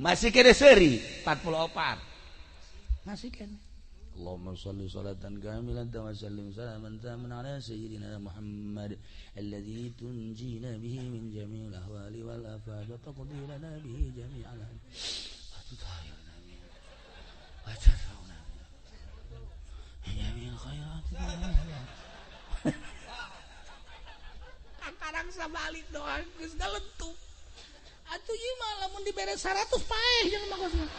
Masih kene seuri 44. Masih kene. Allahumma shalli salatan kamilatan wa sallim salaman taman ala sayyidina Muhammad alladzi tunjina bihi min jami'il ahwali wal afat wa taqdi lana bihi jami'al wa tutahhirna bihi wa tarfa'una bihi jami'il khairat. Kakarang sabalik doang geus galentuk. Atuh ieu mah lamun dibere 100 paeh jelema mah.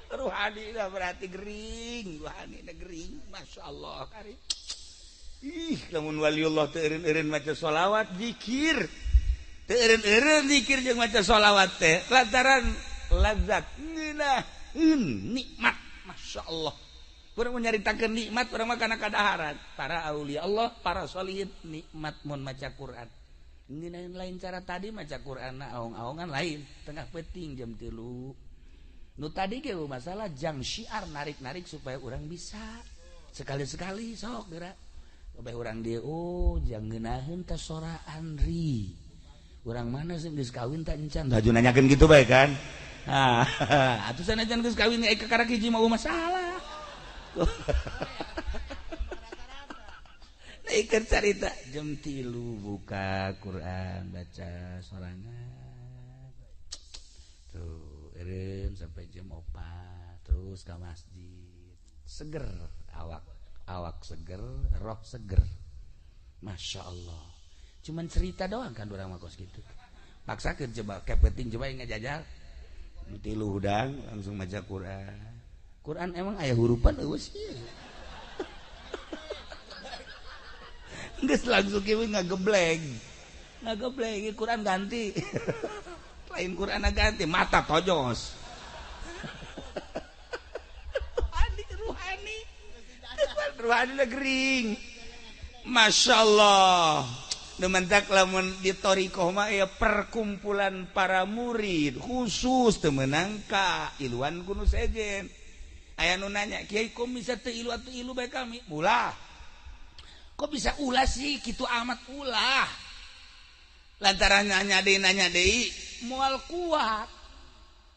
Ruhani dah berarti gering, ruhani dah gering, masya Allah. Kari. Ih, lamun waliullah teu eureun-eureun maca sholawat, zikir, teu eureun-eureun zikir jeung maca sholawat teh, lantaran lazat, ngeunaheun nikmat, masya Allah. Urang mun nyaritakeun nikmat, urang mah kana kadaharan. Para aulia Allah, para sholihin nikmat mun maca Quran. Ngeunaheun lain cara tadi maca Quran, aong-aongan lain, tengah peuting jam 3. Nu tadi ge masalah jang syiar narik-narik supaya orang bisa sekali-sekali sok geura kabeh urang dieu oh jang ngeunaheun teh soraan ri urang mana sih geus kawin teh encan haju nanyakeun kitu bae kan. Ah atuh sanajan geus kawin ka karak hiji mah masalah. Naikeun carita jam 3 buka Quran baca sorangan tuh eureun sampai jam 4 terus ke masjid seger awak awak seger roh seger masya Allah. Cuman cerita doang kan urang mah kos gitu paksakeun coba kepeting coba ngajajal tilu hudang langsung maca Quran. Quran emang aya hurupan eueuh sih. Geus langsung kieu ngagebleng ngagebleng Quran ganti. Lain Quran ganti mata tojos. Ruhani ruhani ruhani gering masya Allah. Nu mentak lamun di thariqah mah ya perkumpulan para murid khusus teu meunang ka iluan ku nu sejen. Aya nu nanya kiai kok bisa teu ilu atuh ilu bae kami ulah kok bisa ulah sih kitu amat ulah lantaran nanya deui moal kuat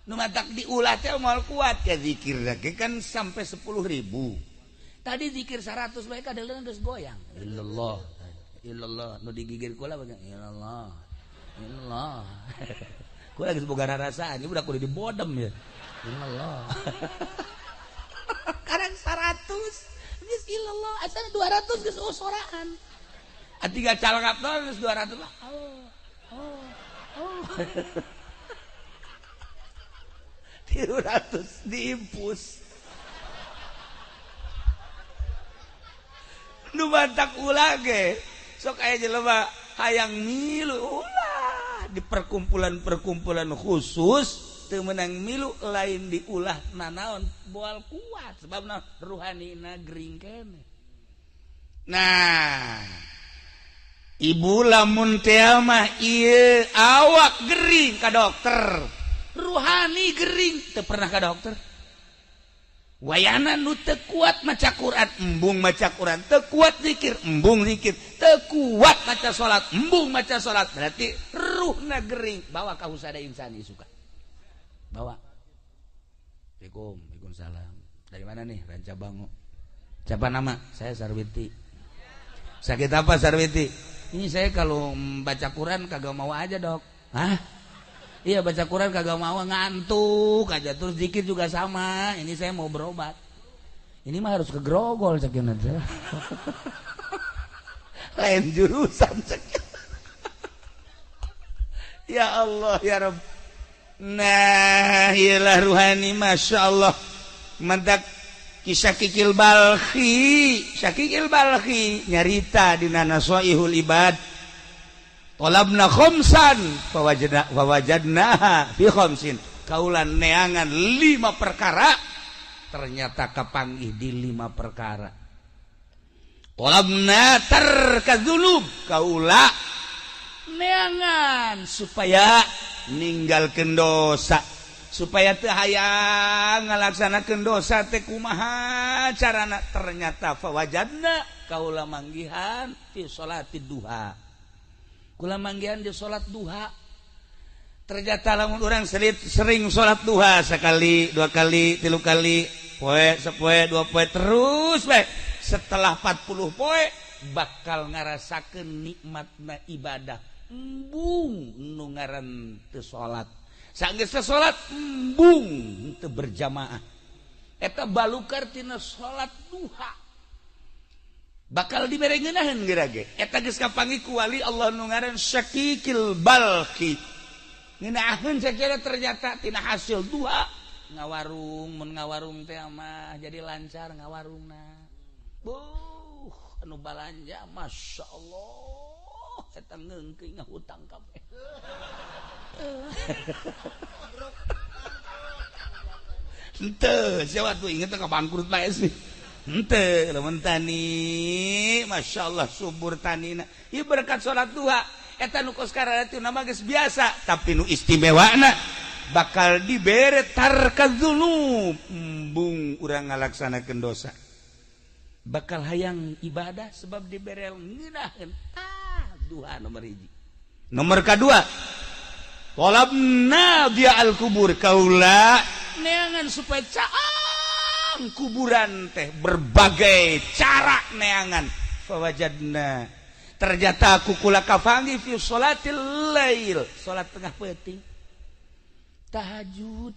nu matak diulah teh moal kuat ya zikir lagi kan sampai 10.000 tadi zikir 100 bae kadeuleun geus goyang illallah illallah nu digigir kula bae illallah illallah kula geus boga rarasaan ieu budak kudu dibodem ya illallah karang 100 geus illallah asal 200 geus soraan atiga calangap geus 200 lah oh oh oh 300 diimpus nu mantak ulah ge sok aya jelema hayang milu ulah di perkumpulan-perkumpulan khusus teu meunang milu lain diulah nanaon moal kuat sebabna ruhanina gering keneh. Nah ibu lamun teh mah ieu awak gering ka dokter ruhani gering teu pernah ka dokter wayana nu teu kuat maca Quran embung maca Quran teu kuat zikir embung zikir teu kuat maca salat embung maca salat berarti Ruhna gering, bawa ka Husada Insani suka. Bawa. Assalamualaikum, waalaikumsalam. Dari mana nih? Rancabango. Siapa nama? Saya Sarwiti. Sakit apa Sarwiti? Ini saya kalau baca Quran kagak mau aja, Dok. Hah? Iya, baca Quran kagak mau, ngantuk aja, terus dikit juga sama. Ini saya mau berobat. Ini mah harus ke Grogol cekin aja. Lain jurusan cekin. Ya Allah ya Rabb. Nah, iyalah ruhani, masya Allah. Mantak kisah Kikil Balkhi, Syakikil Balkhi nyarita dina Nasoihul Ibad. Tolabna khamsan fawajadna fawajadnaha fi khamsin. Kaula neangan lima perkara, ternyata kapanggih di lima perkara. Tolabna tarka dzunub, kaula neangan supaya ninggalkeun dosa, supaya teu hayang ngalaksanakeun dosa teh kumaha carana, ternyata fawajadna kaula manggihan fi salatid duha, kula manggihan di salat duha. Ternyata lamun urang sering salat duha sekali, dua kali, tilu kali, poe sapoe, dua poe, terus bae, setelah 40 poe bakal ngarasakeun nikmatna ibadah. Embung nu ngaran teu salat, sanggeus salat embung teu berjamaah. Eta balukar tina salat duha bakal dibere ngeunaheun geura ge. Eta geus kapanggih ku wali Allah nu ngaran Syakikil Balkhi. Ngeunaheun sakira ternyata tina hasil duha ngawarung, mun ngawarung teh mah jadi lancar ngawarungna. Buh, anu balanja masya Allah, eta ngeungkeun ngahutang kabeh. Henteu, siapa tuh inget ka bangkrut bae sih. Henteu, lamun tani, masya Allah subur tanina. Ieu berkat salat duha. Eta nu kos karatu nama geus biasa, tapi nu istimewana bakal dibere tarka dzunub, embung urang ngalaksanakeun dosa. Bakal hayang ibadah sebab dibere ngeunaheun. Ah, duha nomor hiji. Nomor kedua, tolabna dia al kubur, kaula neangan supaya caang kuburan teh berbagai cara neangan. Fawajadna ternyata aku kula kafangi fi sholatil lail, salat tengah peuting, tahajud.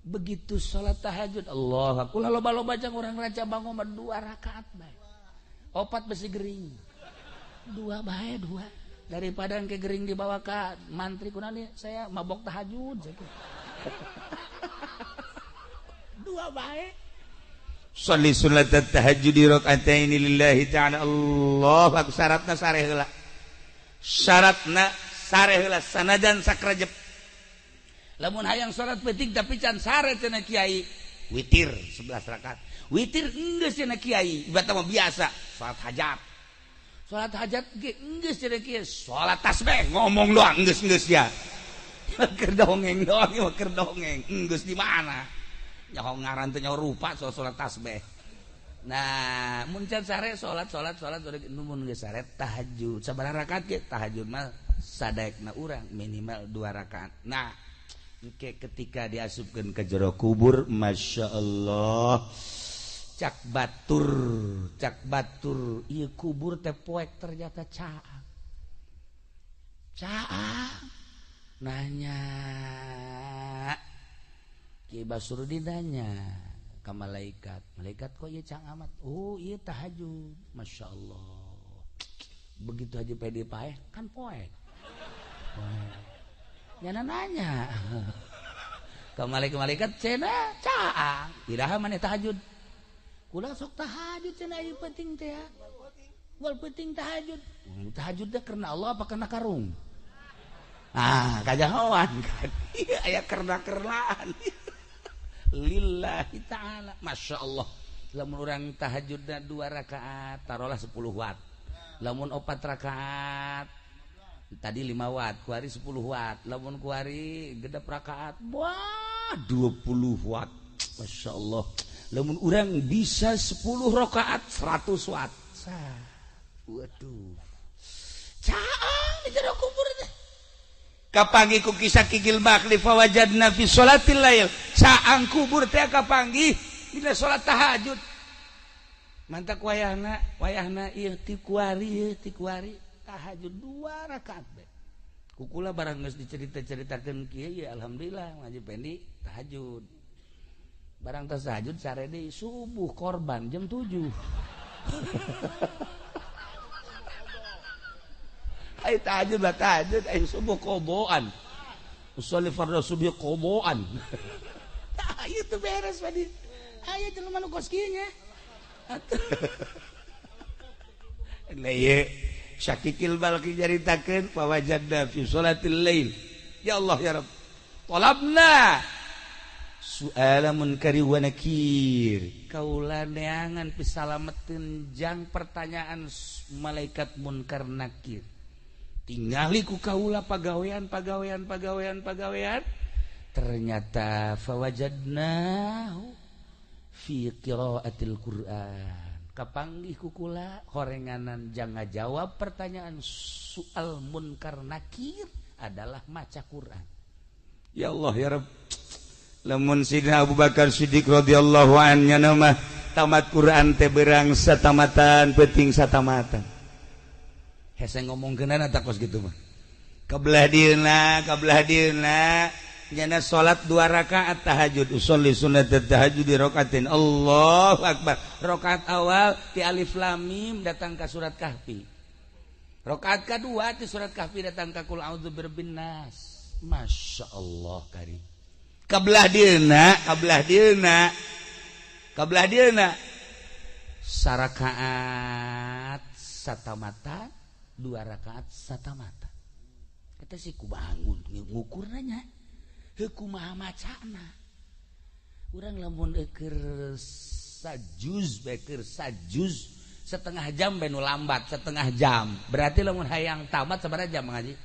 Begitu salat tahajud, Allah, kula loba-loba jang urang Rancabango mah dua rakaat bae, opat besi gering, dua bae, dua daripada engke gering dibawa ka mantri, kunaon saya mabok tahajud. Dua bae. Sholli sunat tahajud raka'ataini lillahi ta'ala. Allah akbar. Syaratna sare heula, syaratna sare heula, sanajan sakrejep. Lamun hayang salat peuting tapi can sare cenah kiai, witir 11 rakaat. Witir enggeus cenah kiai, ibarat mah biasa salat hajat. Salat hajat ge enggeus cenah kiai, salat tasbih ngomong doang enggeus-enggeus ya. Keur dongeng doang, keur dongeng. Enggeus di mana? Nyaho ngaran teh, nyaho rupa soal salat tasbih. Nah, mun can sare salat salat salat, mun geus sare tahajud. Sabaraha rakaat ge tahajud mah sadaekna urang minimal 2 rakaat. Nah, engke ketika diasupkeun ke jero kubur, masya Allah, cak batur, cak batur, ieu kubur teh poek ternyata caang. Caang nanya Ki Basrudin, nanya ke malaikat, malaikat kok ieu caang amat? Oh, ieu tahajud, masya Allah. Begitu aja pede paeh kan poek, poek. Nyana nanya ke malaikat, malaikat cenah caang, iraha maneh tahajud? Kula sok tahajud cenah, ieu penting teh ya. Wal penting tahajud. Tahajud teh karena Allah apa karena karung? Ah, kajahoan kan. Iya, aya karena-karenaan. Lillahi ta'ala. Masya Allah. Lamun urang tahajudna 2 rakaat, taruhlah 10 watt. Lamun 4 rakaat, tadi 5 watt, kuari 10 watt. Lamun kuari genep rakaat, wah 20 watt. Masya Allah. Lamun urang bisa 10 rakaat, 100 watt. Sah. Waduh. Caang di jero kubur teh. Kapanggih ku kisah Kikil Bakli fawajadna fi sholatil lail. Saang kubur teh kapanggih dina salat tahajud. Mantak wayahna wayahna ieu ti kuari ieu ti kuari tahajud 2 rakaat be. Kukula barang geus dicerita-ceritakeun kieu ya alhamdulillah ngaji pendi tahajud. Barang tas tahajud sare deui subuh korban jam 7. Ai tahajud lah tahajud ai subuh koboan. Usolli fardhu subuh koboan. Tah ieu teu beres padi. Aya jelema nu kos kieu nya. Lah ieu Syakikil Balki nyaritakeun fawajadna fi sholatil lail. Ya Allah ya Rabb. Talabna su'ala munkari wa nakir. Kaula neangan pisalameteun jang pertanyaan malaikat munkar nakir. Tingali ku kaula pagawean pagawean pagawean pagawean ternyata fawajadnahu fi qiraatil Qur'an. Kapanggih ku kula horenganan jang ngajawab pertanyaan soal munkar nakir adalah maca Qur'an. Ya Allah ya Rabb. Lamun Sidina Abu Bakar Siddiq radhiyallahu anhu mah tamat Qur'an teh berang satamatan peuting satamatan. Hese ngomongkeunana tak kos gitu mah. Kabelah dieuna nyana salat 2 rakaat tahajud usolli sunnat tahajud di rakaatin. Allahu akbar. Rakaat awal ti alif lam mim datang ka surat Kahfi. Rakaat kadua ti surat Kahfi datang ka qul a'udzu birabbin nas. Masya Allah karim. Kabelah dieuna kabelah dieuna sarakaat satamata 2 rakaat satamata. Kata si ku bangun ngukur nanya heuh kumaha macana. Urang lamun keur sajuz bae keur sajuz setengah jam bae nu lambat setengah jam. Berarti lamun hayang tamat sabaraha jam ngaji?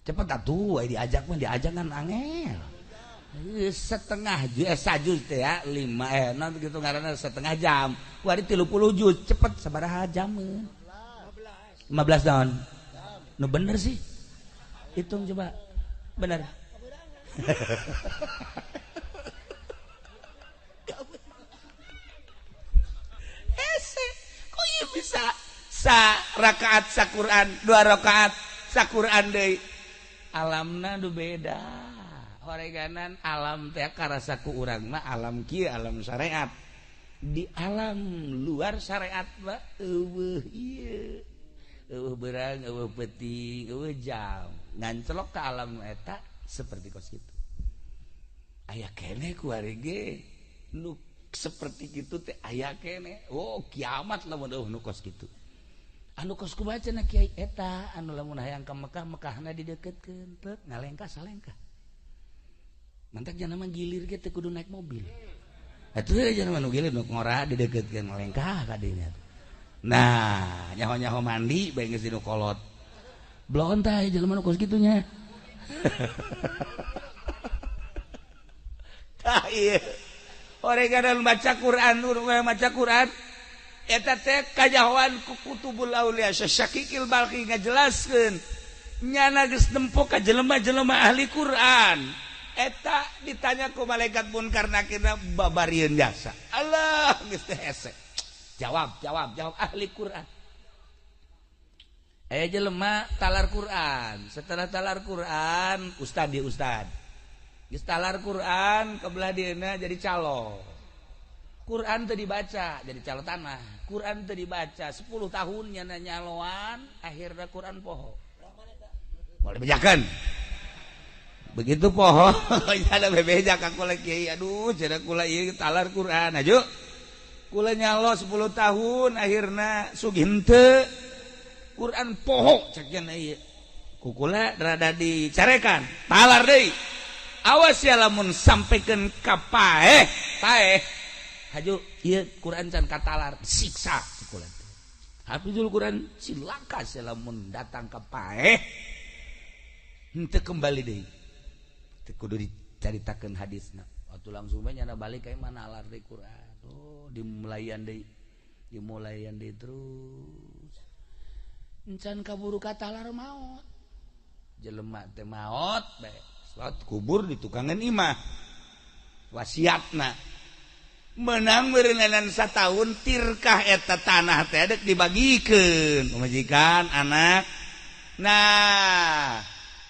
Cepet atuh aya diajak mah diajak kan angel. Setengah sajuz teh ya 5 non gitu ngaranna setengah jam. Wari 30 juz cepet sabaraha jameun? 15 tahun. Nu bener sih. Hitung coba. Bener. Hese, kok ieu bisa sa rakaat sa Quran, 2 rakaat sa Quran deui. Alamna nu beda. Horeganan alam teh karasa ku urang mah alam kieu alam syariat. Di alam luar syariat mah eueuh ieu. Eueuh berang, eueuh peuting, eueuh jam. Ngancelok ke alam eta seperti kos kitu. Aya keneh ku ari ge nu seperti kitu teh aya keneh. Oh, kiamat lamun eueuh nu kos kitu. Anu kos kumaha cenah kiai eta anu lamun hayang ka Mekah, Mekahna dideukeutkeun, teu ngalengkah salengkah. Mantak jangan mah gilir ge teu kudu naik mobil. Atuh jangan mah nu gilir nu ngora dideukeutkeun ngalengkah ka dinya. Nah, nyaho-nyaho mandi bae geus dinu kolot. Bloon tah jelema nu kos kitu nya. Tah ieu. Horeganan maca Quran, maca Quran eta teh kajahoan ku kutubul aulia Syakikil Balki ngajelaskeun nyana geus nempo ka jelema-jelema ahli Quran. Eta ditanya ku malaikat munkar nakirna babarieun jasa. Allah geus teh hese. Jawab, jawab, jawab ahli Quran. Aya jelema talar Quran. Setelah talar Quran, ustad di ustad. Geus talar Quran kebelah dieuna jadi calo. Quran teu dibaca jadi calo tanah. Quran teu dibaca 10 tahun nyana nyaloan, akhirna Quran poho. Boleh bejakeun. Begitu poho, ada bebeja ka kula kiai, aduh cenah kula ieu talar Quran aju. Kula nyalo 10 tahun akhirna sugih henteu. Quran poho cek cenah ieu. Ku kula rada dicarekan, talar deui. Awas ya lamun sampaikan ka paeh, paeh. Haju ieu Quran can katalar, siksa ku kula. Hafizul Quran cilaka sia lamun datang ka paeh. Henteu kembali deui. Teu kudu dicaritakeun hadisna. Waktu langsung bae nyana balik ka mana alar deui Quran. Oh, dimulayan deui terus. Encan kaburu katalar maot. Jelema teh maot bae. Salat kubur di tukangan imah. Wasiatna menang meureunan satahun tirkah eta tanah teh dek dibagikeun pamajikan anak. Nah,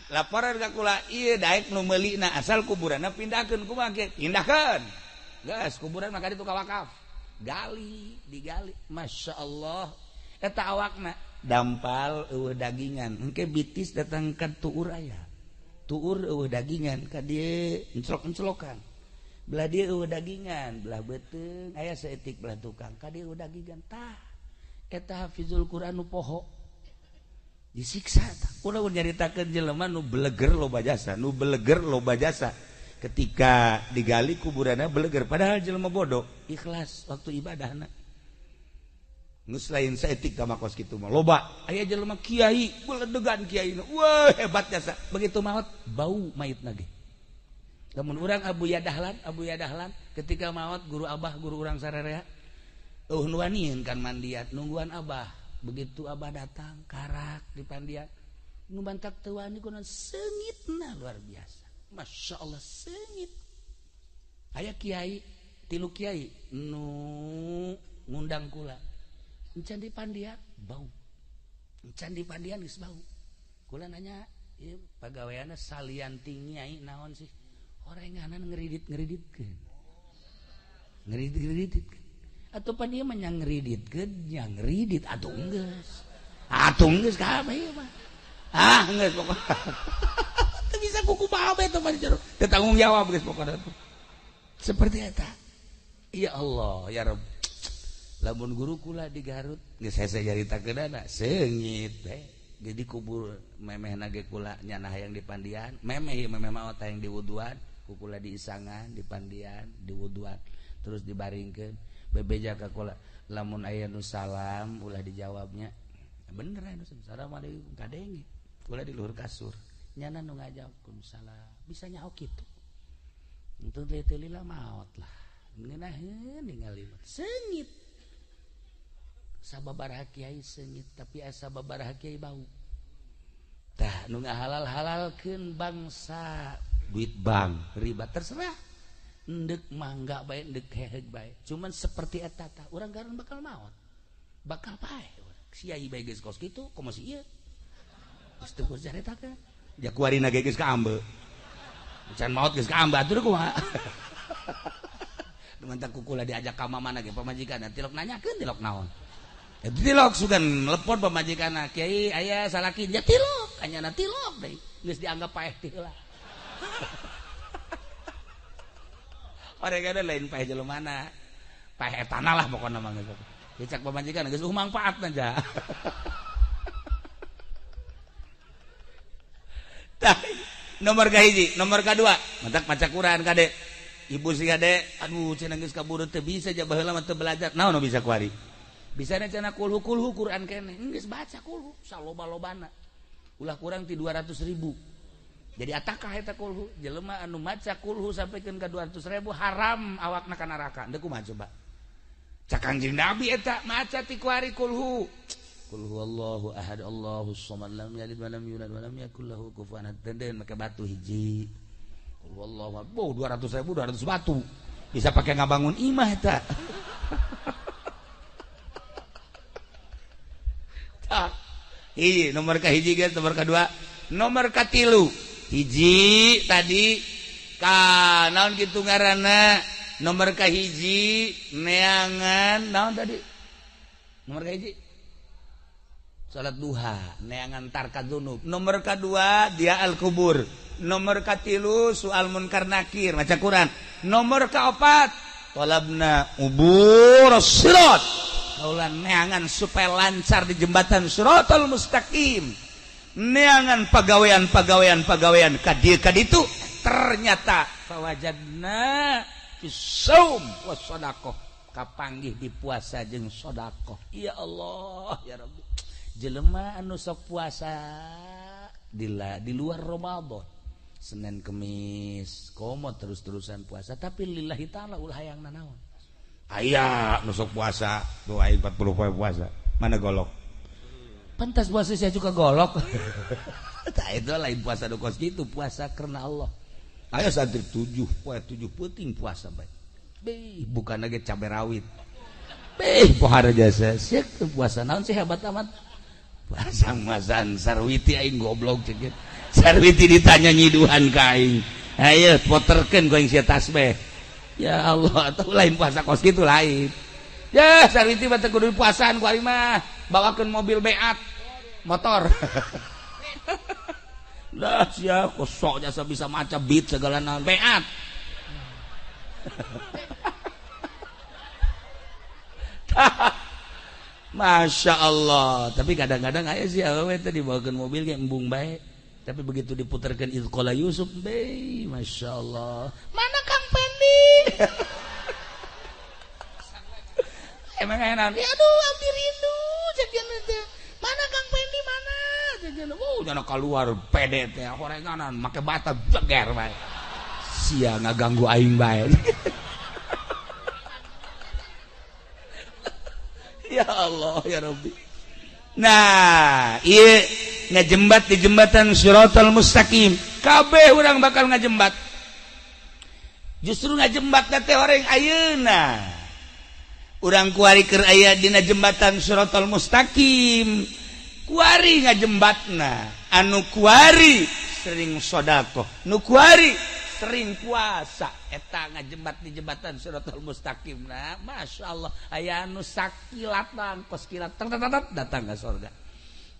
laporan ka kula ieu daek nu meulina asal kuburanna pindahkeun kumaha ge? Pindahkeun. Geus kuburan maka ditu ka wakaf. Gali, digali. Masya Allah. Eta awakna dampal eueuh dagingan. Engke bitis datang ka tuur aya. Tuur eueuh dagingan ka dieu enclok-enclokan. Belah dieu eueuh dagingan, belah beuteung aya saeutik belah tukang ka dieu eueuh dagingan. Tah eta hafizul Quran nu poho. Disiksa tah. Kula nyaritakeun jelema nu beleger loba jasa, nu beleger loba jasa. Ketika digali kuburanna beleger padahal jelema bodoh, ikhlas waktu ibadahna. Geus lain saeutik ka makos kitu mah loba. Aya jelema kiai, beledegan kiaina. Wah, hebat jasa. Begitu maot bau mayitna ge. Lamun urang Abu Yadahlan ketika maot guru abah guru urang sararea eueuh nu wanian kan mandian nungguan abah. Begitu abah datang karak di pandian nu bantak teu wani kunaon seungitna luar biasa. Masya Allah seungit. Aya kiai tilu kiai nu ngundang kula. Encan di pandian bau. Encan di pandian geus bau. Kula nanya ieu pagaweanna salian ti nyai naon sih? Orenganan ngeridit-ngeriditkeun. Ngeridit-ngeriditkeun. Atuh pan ieu mah nya ngeriditkeun, nya ngeridit atuh geus. Atuh geus kabeh ieu mah. Ah geus pokona. Teu bisa kukumaha bae teh mah jero. Teu tanggung jawab geus pokona tuh. Seperti eta. Ya Allah, ya Rabb. Lamun guru kula di Garut geus hese nyaritakeunana seungit teh. Jadi kubur memehna ge kula nyana hayang di pandian, memeh ieu memeh maot hayang diwuduan, ku kula diisangan di pandian, diwuduan, terus dibaringkeun. Bebeja ka kula, lamun aya nu salam ulah dijawabnya. Bener aya nu assalamualaikum kadenge. Kula di luhur kasur. Nyana nu ngajawab salam. Bisa nyaho kitu. Entu teh teu lila maot lah. Ngeunaheun ningali seungit. Sababaraha kiai seungit tapi asa sababaraha kiai bau. Tah nu ngahalal-halalkeun bangsa duit bank riba terserah. Endek mangga bae endek heheg bae. Cuman seperti eta tah urang garan bakal maot. Bakal paeh urang. Kiai bae geus kos kitu komo si ieu. Geus teu kudu caritakeun. Ja kuarina ge geus kaambe. Can maot geus kaambe atuh kumaha. Mantak kukula diajak ka mamana ge pamajikan tilok nanyakeun tilok naon. Tilok sugan lepon pamajikanna kiai aya salaki nya tilok anyana tilok deui geus dianggap paeh teh heula. Oregana lain paeh jelemana. Paeh etana lah pokona mah geus. Dicak pamajikan geus mangfaatna ja. Tah nomor kahiji, nomor kadua, mantak maca Quran kade. Ibu si kade, aduh cenah geus kaburu teu bisa ja baheula mah teu belajar. Naon nu bisa kuari? Bisa cenah kulhu kulhu Quran keneh. Geus baca kulhu saloba-lobana. Ulah kurang ti 200.000. Jadi atakah eta kulhu? Jelema anu maca kulhu sampikeun ka 200.000 haram awakna ka neraka. Deuk kumaha coba? Cak Kangjeng Nabi eta maca ti kuari kulhu. Qul huwallahu ahad Allahus samad lam yalid wa lam yulad wa lam yakul lahu kufuwan ahad. Denden make batu hiji. Qul huwallahu ahad. Boh 200.000 200 batu. Bisa pakai ngabangun imah eta. Tah. Hiji nomor ka hiji geus, nomor kadua, nomor katilu. Hiji tadi ka naon kitu ngaranna? Nomor ka hiji neangan naon tadi? Nomor ka hiji salat duha neangan tarka dzunub. Nomor kadua dia al kubur. Nomor katilu soal munkar nakir maca Quran. Nomor kaopat talabna ubur sirat. Kaula neangan supaya lancar di jembatan siratal mustaqim. Neangan pagawean-pagawean ka dieu ka ditu ternyata fawajadna fis saum was sadaqah kapanggih di puasa jeung sedekah. Ya Allah ya Rabbi. Jelema anu sok puasa di luar Ramadan Senin Kemis komo terus-terusan puasa tapi lillahi ta'ala ulah hayang nanaon. Aya nu sok puasa doain 40 poe puasa mana golok. Pantas puasa saya juga golok. Tah, itu lain puasa nu kos gitu, puasa karena Allah. Ayo santri 7 poe 7 peuting puasa bae. Beh, bukan lagi cabai rawit. Beh, pohara jasa. Sia puasa naon sih hebat amat. Puasa masan Sarwiti aing goblok cek. Sarwiti ditanya nyiduhan ka aing. Ayo poterkeun ku aing sia tasbih. Ya Allah, atau lain puasa kos kitu lain. Ya, Sarwiti mah teu kudu puasaan ku aing mah. Bawakeun mobil beat motor. Lah sia kosok jasa bisa maca beat segala naon beat. Masya Allah. Tapi kadang-kadang aya sih awewe teh dibawakeun mobil ge embung bae. Tapi begitu diputarkan Idqala Yusuf, be, Masya Allah. Mana Kang Pendi? Emang aya naon? Ya aduh, abdi rindu cek teh. Mana Kang Pendi mana? Cek oh, jangan keluar pede teh horenganan make bata jeger bae. Sia ngaganggu aing bae. Ya Allah ya Rabbi. Nah, ieu ngajembat di jembatan Shiratal Mustaqim. Kabeh urang bakal ngajembat. Justru ngajembat teh orang ayeuna. Urang kuari keur aya dina jembatan Shiratal Mustaqim. Kuari ngajembatna. Anu kuari sering sedekah, nu kuari sering puasa. Eta ngajembat di jembatan Shiratal Mustaqim. Nah, Masya Allah, aya anu sakilatan kos kilat datang ke surga.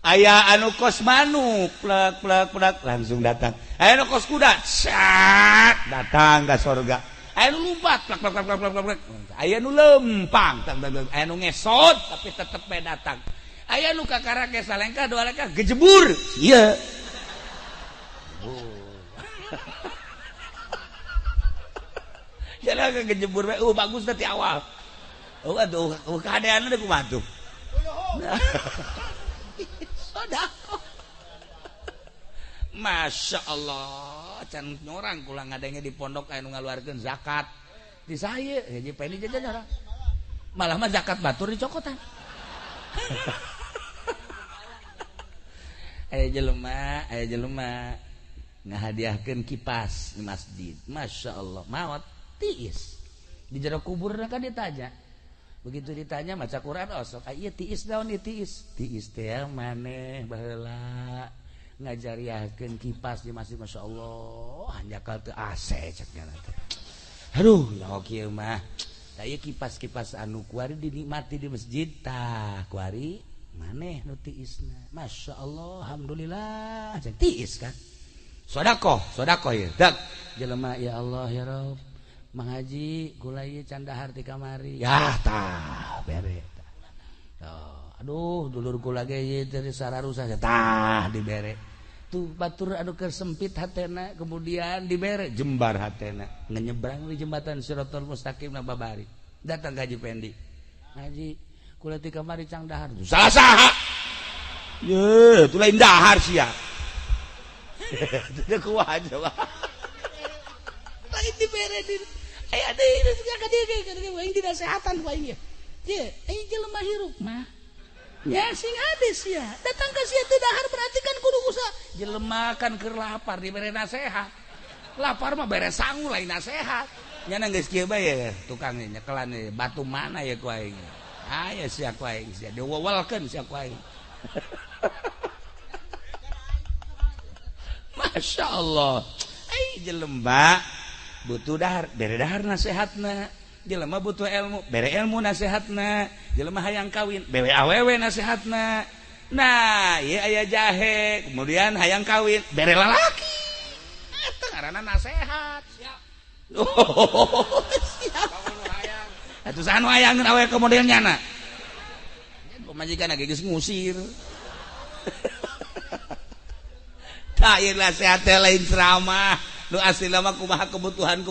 Aya anu kos manuk plek plek plek langsung datang. Aya anu kos kuda cat datang ke surga. Aya anu lompat plek plek plek plek plek. Aya anu lempang, aya anu ngesot tapi tetep bae datang. Aya anu kakara ge salengkah dua lengkah gejebur. Ieu. Jalan kejebur bae, bagus teh awal. Oh aduh, kadean teh kumaha tuh. Sedekah. Masya Allah, can nyorang kula ngadenge di pondok aya nu ngaluarkeun zakat. Di saya, hiji peni jajan nyorang. Malah mah zakat batur dicokotan. Aya jelema ngahadiahkeun kipas di masjid. Masya Allah, maot tiis. Di jero kubur kan ditanya. Begitu ditanya maca Quran osok, ieu tiis naon ieu tiis? Tiis teh maneh baheula ngajariahkeun kipas di masjid. Masya Allah, hanjakal teu AC cek nya teh. Aduh, nyaho kieu mah. Tah ieu kipas-kipas anu kuari dinikmati di masjid tah kuari maneh nu tiisna. Masya Allah, alhamdulillah cek tiis kan. Sedekah, sedekah ieu. Dak jelema ya Allah ya Rabb. Mang Haji gula ieu can dahar ti kamari. Ya tah bere tah. Oh, aduh dulur kula ge ieu teh sararusa tah dibere. Tuh batur anu keur sempit hatena kemudian dibere jembar hatena. Ngenyebrang di jembatan Shiratal Mustaqim na babari. Datang ka Haji Pendi. Haji kula ti kamari cang dahar. Salah saha? Ye, tu lain dahar sia. Teu kuat coba. Lain dibere di aya deui ka dieu aing dinasehatan ku aing ye. Ye, aing jelema hirup mah. Nya sing hade sia. Datang ka sia teu dahar berarti kan kudu usaha. Jelema kan keur lapar dibere nasehat. Lapar mah bere sangu lain nasehat. Nya geus kieu bae ya tukang nyekelan batu mana ya ku aing. Aya sia ku aing sia diwewelkeun sia ku aing. Masya Allah. Ai jelema butuh dahar, bere dahar nasehatna. Jelema butuh ilmu, bere ilmu nasehatna. Jelema hayang kawin, bere awewe nasehatna. Nah, ieu aya jahe, kemudian hayang kawin, bere lalaki. Eta ngaranna nasehat. Siap. Oh, siap. Atuh saha nu hayangeun awewe ka model nyana? Pamajikan ge geus ngusir. Tah ieu nasehat teh lain ceramah. Nu asli lama kumaha kebutuhan.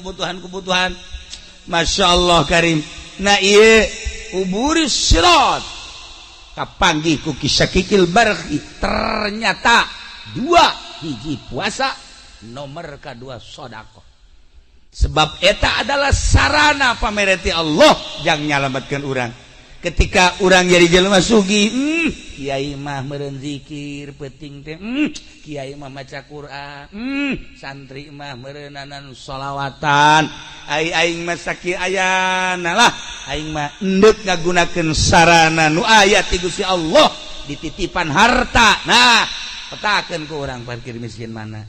Masya Allah karim. Nah ieu uburis sirat kapanggih ku kisakikil barhi. Ternyata dua hiji puasa nomor kedua sedekah. Sebab eta adalah sarana pamereti Allah yang nyalamatkeun urang. Ketika urang jadi jelema sugih, kiai mah meureun zikir peuting teh, kiai mah maca Quran, santri mah meureunanan sholawatan. Ai aing mah sakieu ayana lah, aing mah endek ngagunakeun sarana nu aya ti Gusti Allah dititipan harta. Nah, petakeun ku urang fakir miskin mana,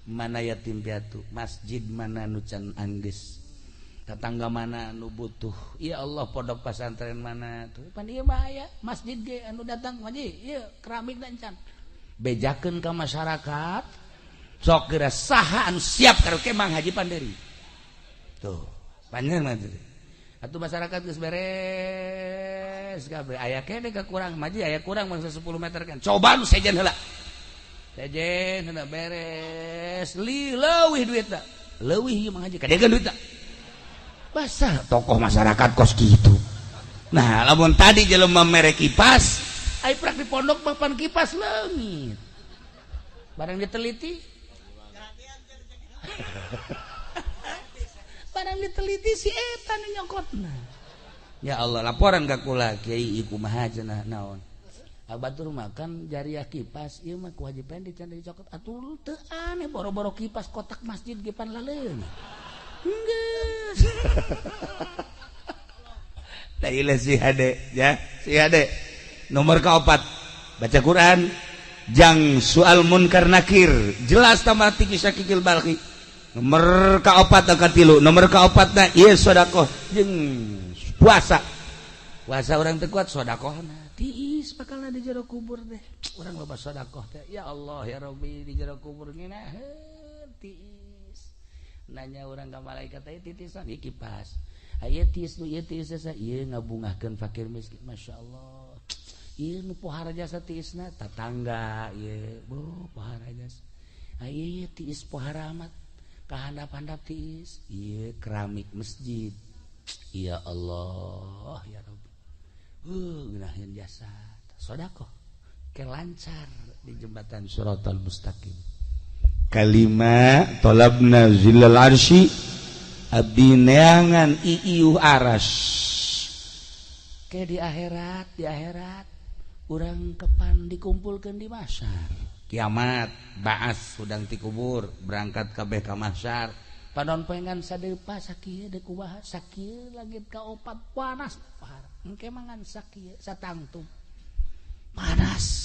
mana yatim piatu, masjid mana nu can anggeus, tetangga mana nu butuh. Ya Allah, pondok pesantren mana tuh pan ieu mah aya masjid ge anu datang haji ieu keramik dan can bejakeun ka masyarakat. Sok geura saha anu siap karaoke Mang Haji Panderi tuh panjang mah tuh. Atuh masyarakat geus beres kabeh, aya keneh kekurang maji, aya kurang mangsa 10 meter kan coba nu sejen heula, sejen heula beres li leuwih duitna, leuwih ieu Mang Haji kadegan duitna. Basah tokoh masyarakat kos gitu. Nah, lamun tadi jelema mere kipas, ai prak di pondok mah pan kipas leungit. Barang diteliti, barang diteliti si eta nu nyokotna. Ya Allah, laporan ka kula, kiai ieu kumaha cenah, naon? Batur makan jariah kipas ieu mah ku Haji Pendi can dicokot. Atuh teu aneh, boro-boro kipas kotak masjid ge pan laleung. Enggeus. Tailah si hade ya, si hade. Nomor keempat, baca Quran jang soal munkar nakir. Jelas tambah tinggi Syakikil Balkhi. Nomor keempat katilu, nomor keempatna ieu sedekah jeung puasa. Puasa orang teu kuat, sedekahna tiis bakalna di jero kubur teh. Urang loba sedekah teh. Ya Allah ya Rabbi, di jero kubur ngeunaheun tiis. Nanya orang ke malaikat teh titisan ieu kipas. Aya tiis nu ieu tiis jasa ieu ngabungahkeun fakir miskin. Masya Allah. Ieu nu pohara jasa tiisna tatangga ieu. Boh pohara jasa. Aya ieu tiis pohara amat. Kahandap-handap tiis. Ieu keramik masjid. Ya Allah ya Rabbi. Ngeunaheun jasa. Sedekah ke lancar di jembatan Shiratal Mustaqim. Kalima talabna zillal arsy, abdi neangan iiuh aras. Ke di akhirat, di akhirat urang kepan dikumpulkeun di mahsyar. Kiamat, baas hudang ti kubur, berangkat kabeh ka mahsyar. Panon poe ngan sadeupa sakieu deuk kumaha, sakieu langit kaopat panas. Engke mangan sakieu satangtung. Panas.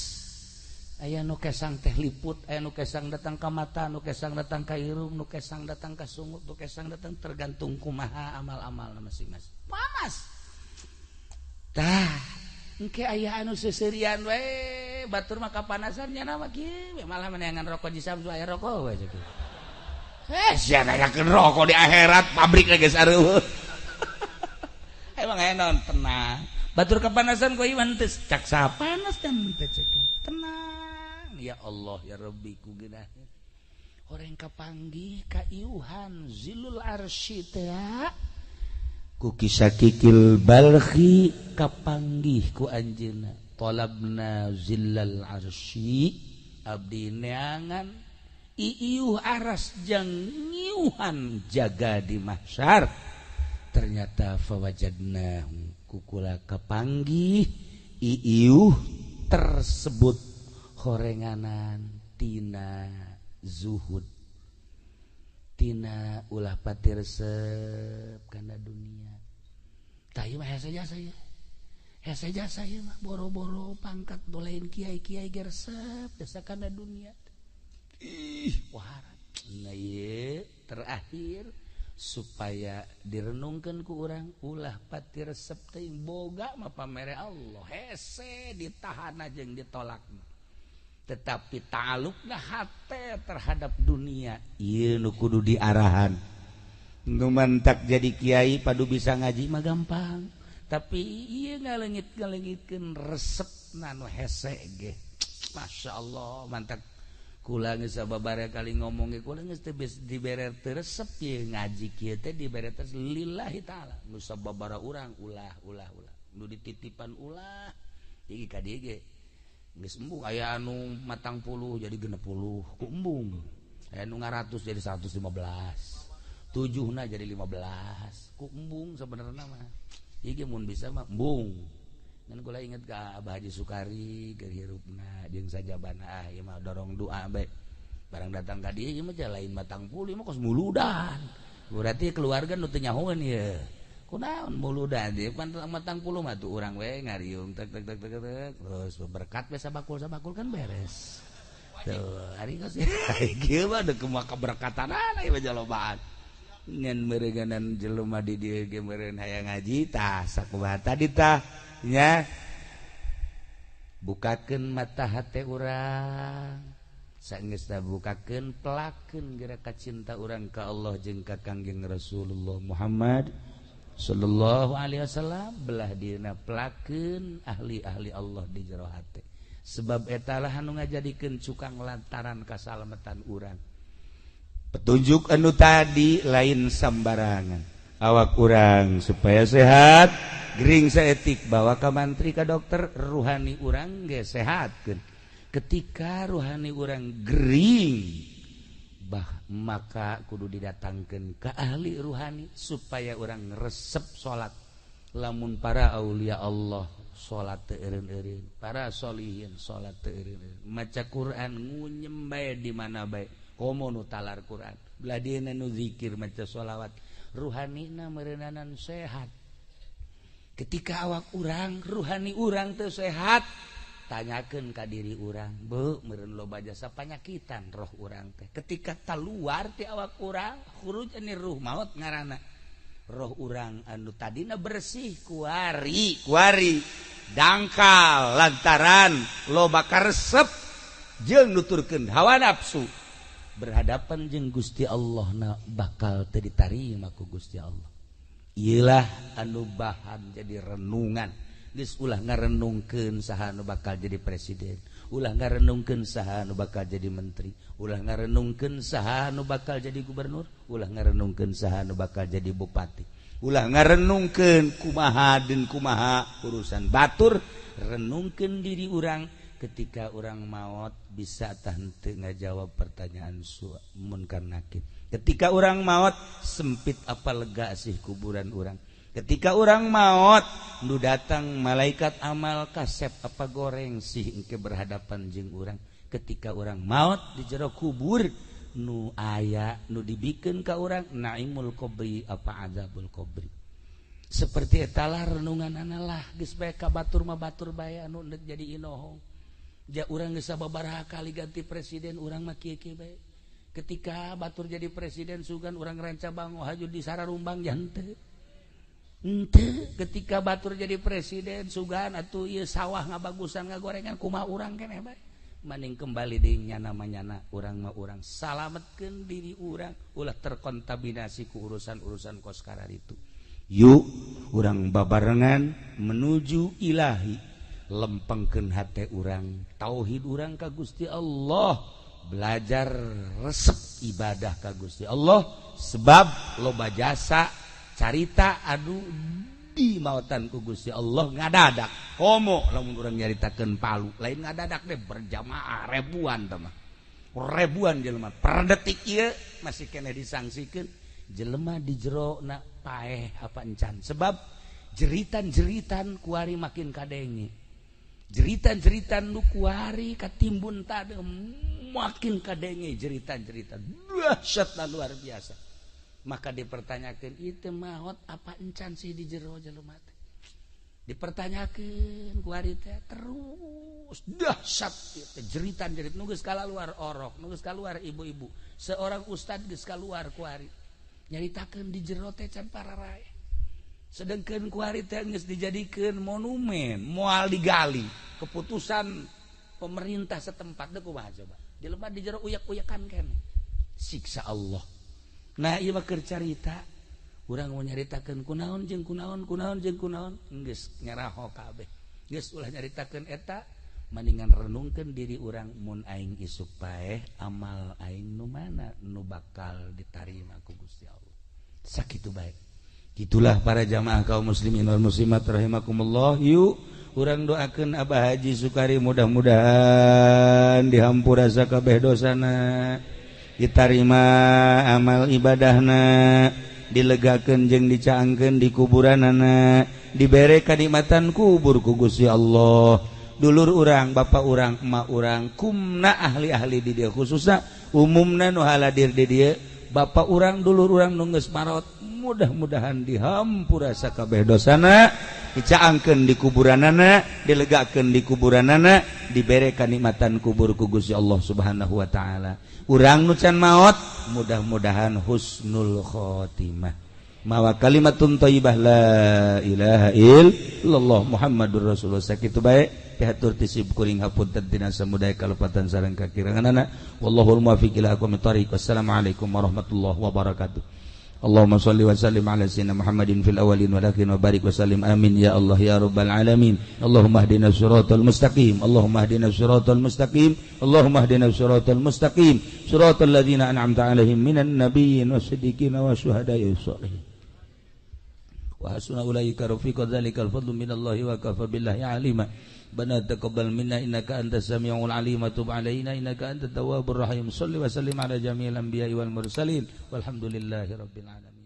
Aya nu kesang teh liput, aya nu kesang datang ka mata, nu kesang datang ka irung, nu kesang datang ka sungut, nu kesang datang tergantung kumaha amal-amal masing-masing. Panas. Tah, engke aya anu seuseurian we, batur mah kapanasan nya mah kieu, malah meneangan rokok di Samsu aya rokok we kieu. Sia nanyakeun rokok di akhirat pabrik geus areueuh. Emang aya naon tenang. Batur kapanasan ku iman teu cak panas dan teu cek. Tenang. Ya Allah ya Rabbi ku geunaheun. Orang kapanggih ka iuhan zilul arsy teh ku Kisakikil Balkhi kapanggih ku anjeunna. Talabna zillal arsy, abdi neangan iiuh aras jang ngiuhan jaga di mahsyar. Ternyata fawajadna kukula kapanggih iiuh tersebut horenganan tina zuhud, tina ulah pati resep kana dunia. Tah ieu mah hese jasa ieu, hese jasa ieu mah boro-boro pangkat lain kiai-kiai ge resep jasa kana dunia. Ih, wahara. Nah ieu terakhir supaya direnungkeun ku urang, ulah pati resep teuing boga mah pamere Allah, hese ditahan jeung ditolak. Tetapi ta'alluqna hate terhadap dunia ieu nu kudu diarahan. Nu mantak jadi kiai padu bisa ngaji mah gampang, tapi ieu ngaleungit-ngaleungitkeun resepna nu hese ge. Masya Allah, mantak kula geus sababaraha kali ngomong ge kula geus teu dibere teu resep ieu ngaji kieu teh dibere teh lillahi taala. Nu sababaraha urang ulah ulah ulah nu dititipan ulah iki ka dieu ge geus embung. Aya anu 40 jadi 60 ku embung, aya nu 100 jadi 115, tujuhna jadi 15 ku embung. Sebenarnya mah Ieu mun bisa mah embung. Ngan kula inget ka Abah Haji Sukari keur hirupna jeung sajabana ah ieu mah dorong doa bae. Barang datang ka dieu ieu mah lain matang puluh mah kos muludan. Berarti keluarga nu teu nyahoeun ieu. Kunaon muludan ieu pan matang puluh mah tuh urang we ngariung tek tek tek tek tek terus berkat we sabakul-sabakul kan beres. Tuh ari geus kieu mah deuk kumaha keberkatanana ieu mah jalobaan. Ngan meureunganan jelema di dieu ge meureun hayang ngaji tah sakumaha tadi tah nya bukakeun mata hate urang saenggeusna bukakeun pelakeun geura kacinta urang ka Allah jeung ka Kangjeng Rasulullah Muhammad sallallahu alaihi wasallam belah dina pelakeun ahli-ahli Allah di jero hate sebab etalah anu ngajadikeun cukang lantaran kasalamatan urang. Petunjuk anu tadi lain sambarangan awak urang supaya sehat gering saetik bawa ka mantri ka dokter ruhani urang ge sehatkeun. Ketika ruhani urang gering bah maka kudu didatangkeun ka ahli ruhani supaya urang resep salat. Lamun para aulia Allah salat teu eureun-eureun, para solihin salat teu eureun-eureun, maca Quran ngunyem bae di mana bae komo nu talar Quran belah dieuna nu zikir maca sholawat ruhanina meureunanan sehat. Ketika awak urang ruhani urang teu sehat tanyakeun ka diri urang beuh meureun loba jasa panyakitan roh urang teh. Ketika kaluar ti awak urang khuruj anir ruh maot ngaranna roh urang anu tadina bersih kuari kuari dangkal lantaran loba karesep jeung nuturkeun hawa nafsu berhadapan jeung Gusti Allah na bakal teu ditarima ku Gusti Allah. Iyalah anu bahan jadi renungan. Geus ulah ngarenungkeun saha anu bakal jadi presiden, ulah ngarenungkeun saha anu bakal jadi menteri, ulah ngarenungkeun saha anu bakal jadi gubernur, ulah ngarenungkeun saha anu bakal jadi bupati, ulah ngarenungkeun kumaha deun kumaha urusan batur, renungkeun diri urang. Ketika orang maot bisa tah henteu ngajawab pertanyaan munkar nakir. Ketika orang maot sempit apa lega sih kuburan orang. Ketika orang maot nu datang malaikat amal kasep apa goreng sih engke berhadapan jeung urang. Ketika orang maot di jero kubur nu aya nu dibikeun ka urang naimul qabri apa azabul qabri. Seperti etalah renungan analah geus bae ka batur mah batur bae anu deuk jadi inohong. Ja urang geus sababaraha kali ganti presiden urang mah kieu-kieu bae. Ketika batur jadi presiden sugan urang ranca bango haju di sararumbang ja henteu. Henteu ketika batur jadi presiden sugan atuh ieu sawah ngabagusan ngagorengan kumaha urang keneh bae. Maning kembali deui nyana manyana urang mah urang salametkeun diri urang ulah terkontaminasi ku urusan-urusan kos kararitu. Yuk urang babarengan menuju ilahi. Lempengkeun hate urang tauhid urang ka Gusti Allah, belajar resep ibadah ka Gusti Allah sebab loba jasa carita anu di mautan ku Gusti Allah ngadadak komo lamun urang nyaritakeun palu lain ngadadak deh berjamaah ribuan teh mah ribuan jelema per detik ieu masih keneh disangsikeun jelema di jero na paeh apa encan sebab jeritan-jeritan kuari makin kadenge jeritan-jeritan nu kuari katimbun tade makin kadenge jeritan-jeritan dahsyatna luar biasa. Maka dipertanyakeun ieu maot apa encan sih di jero jelema teh dipertanyakeun kuari teh terus dahsyat ieu jeritan-jerit nu geus kaluar orok nu geus kaluar ibu-ibu seorang ustad geus kaluar kuari nyaritakeun di jero teh can pararae sedangkan kuari teh geus dijadikeun monumen moal digali keputusan pemerintah setempat deuk kumaha coba jelema di jero uyak-uyakan keneh siksa Allah. Nah ieu mah keur carita urang mau nyaritakeun kunaon jeung kunaon kunaon jeung kunaon geus nyaraho kabeh geus ulah nyaritakeun eta mendingan renungkeun diri urang mun aing isuk paeh amal aing nu mana nu bakal ditarima ku Gusti Allah. Sakitu bae. Itulah para jamaah kaum muslimin wal muslimat rahimakumullah. Yuk urang doakeun Abah Haji Sukari mudah-mudahan dihampura sakabeh dosana, ditarima amal ibadahna, dilegakeun jeung dicaangkeun di kuburanana, dibere kanikmatan kubur ku Gusti Allah. Dulur urang, bapak urang, emak urang, kumna ahli-ahli di dieu khususna umumna nu haladir di dieu, bapak urang, dulur urang nu geus marot, mudah-mudahan dihampura sakabeh dosana, dicaangkeun di kuburanana, dilegakeun di kuburanana, dibere kanikmatan kubur ku Gusti Allah Subhanahu wa taala. Urang nu can maot mudah-mudahan husnul khotimah, mawa kalimatun thayyibah la ilaha illallah Muhammadur Rasulullah. Sakitu bae pihatur ti sim kuring, hapunten tina samudaya kalepatan sareng kakiranganana. Wallahul muwaffiq ila aqwamit thariq. Wassalamualaikum warahmatullahi wabarakatuh. Allahumma shalli wa sallim ala sayyidina Muhammadin fil awwalin wal akhirin wa barik wa sallim. Amin ya Allah ya rabbal alamin. Allahumma ihdina siratal mustaqim. Allahumma ihdina siratal mustaqim. Allahumma ihdina siratal mustaqim, siratal ladzina an'amta alaihim minan nabiyyin wasiddiqin wasyuhada'i wassalihin wa hasuna ulaika rafiqa. Dzalikal fadlu minallahi wa kafa billahi alima. Bana taqabbal minna innaka antas samiul alim wa tub alaina innaka antat tawwabur rahim. Shalli wa sallim ala jami'il anbiya'i wal mursalin, walhamdulillahi rabbil alamin.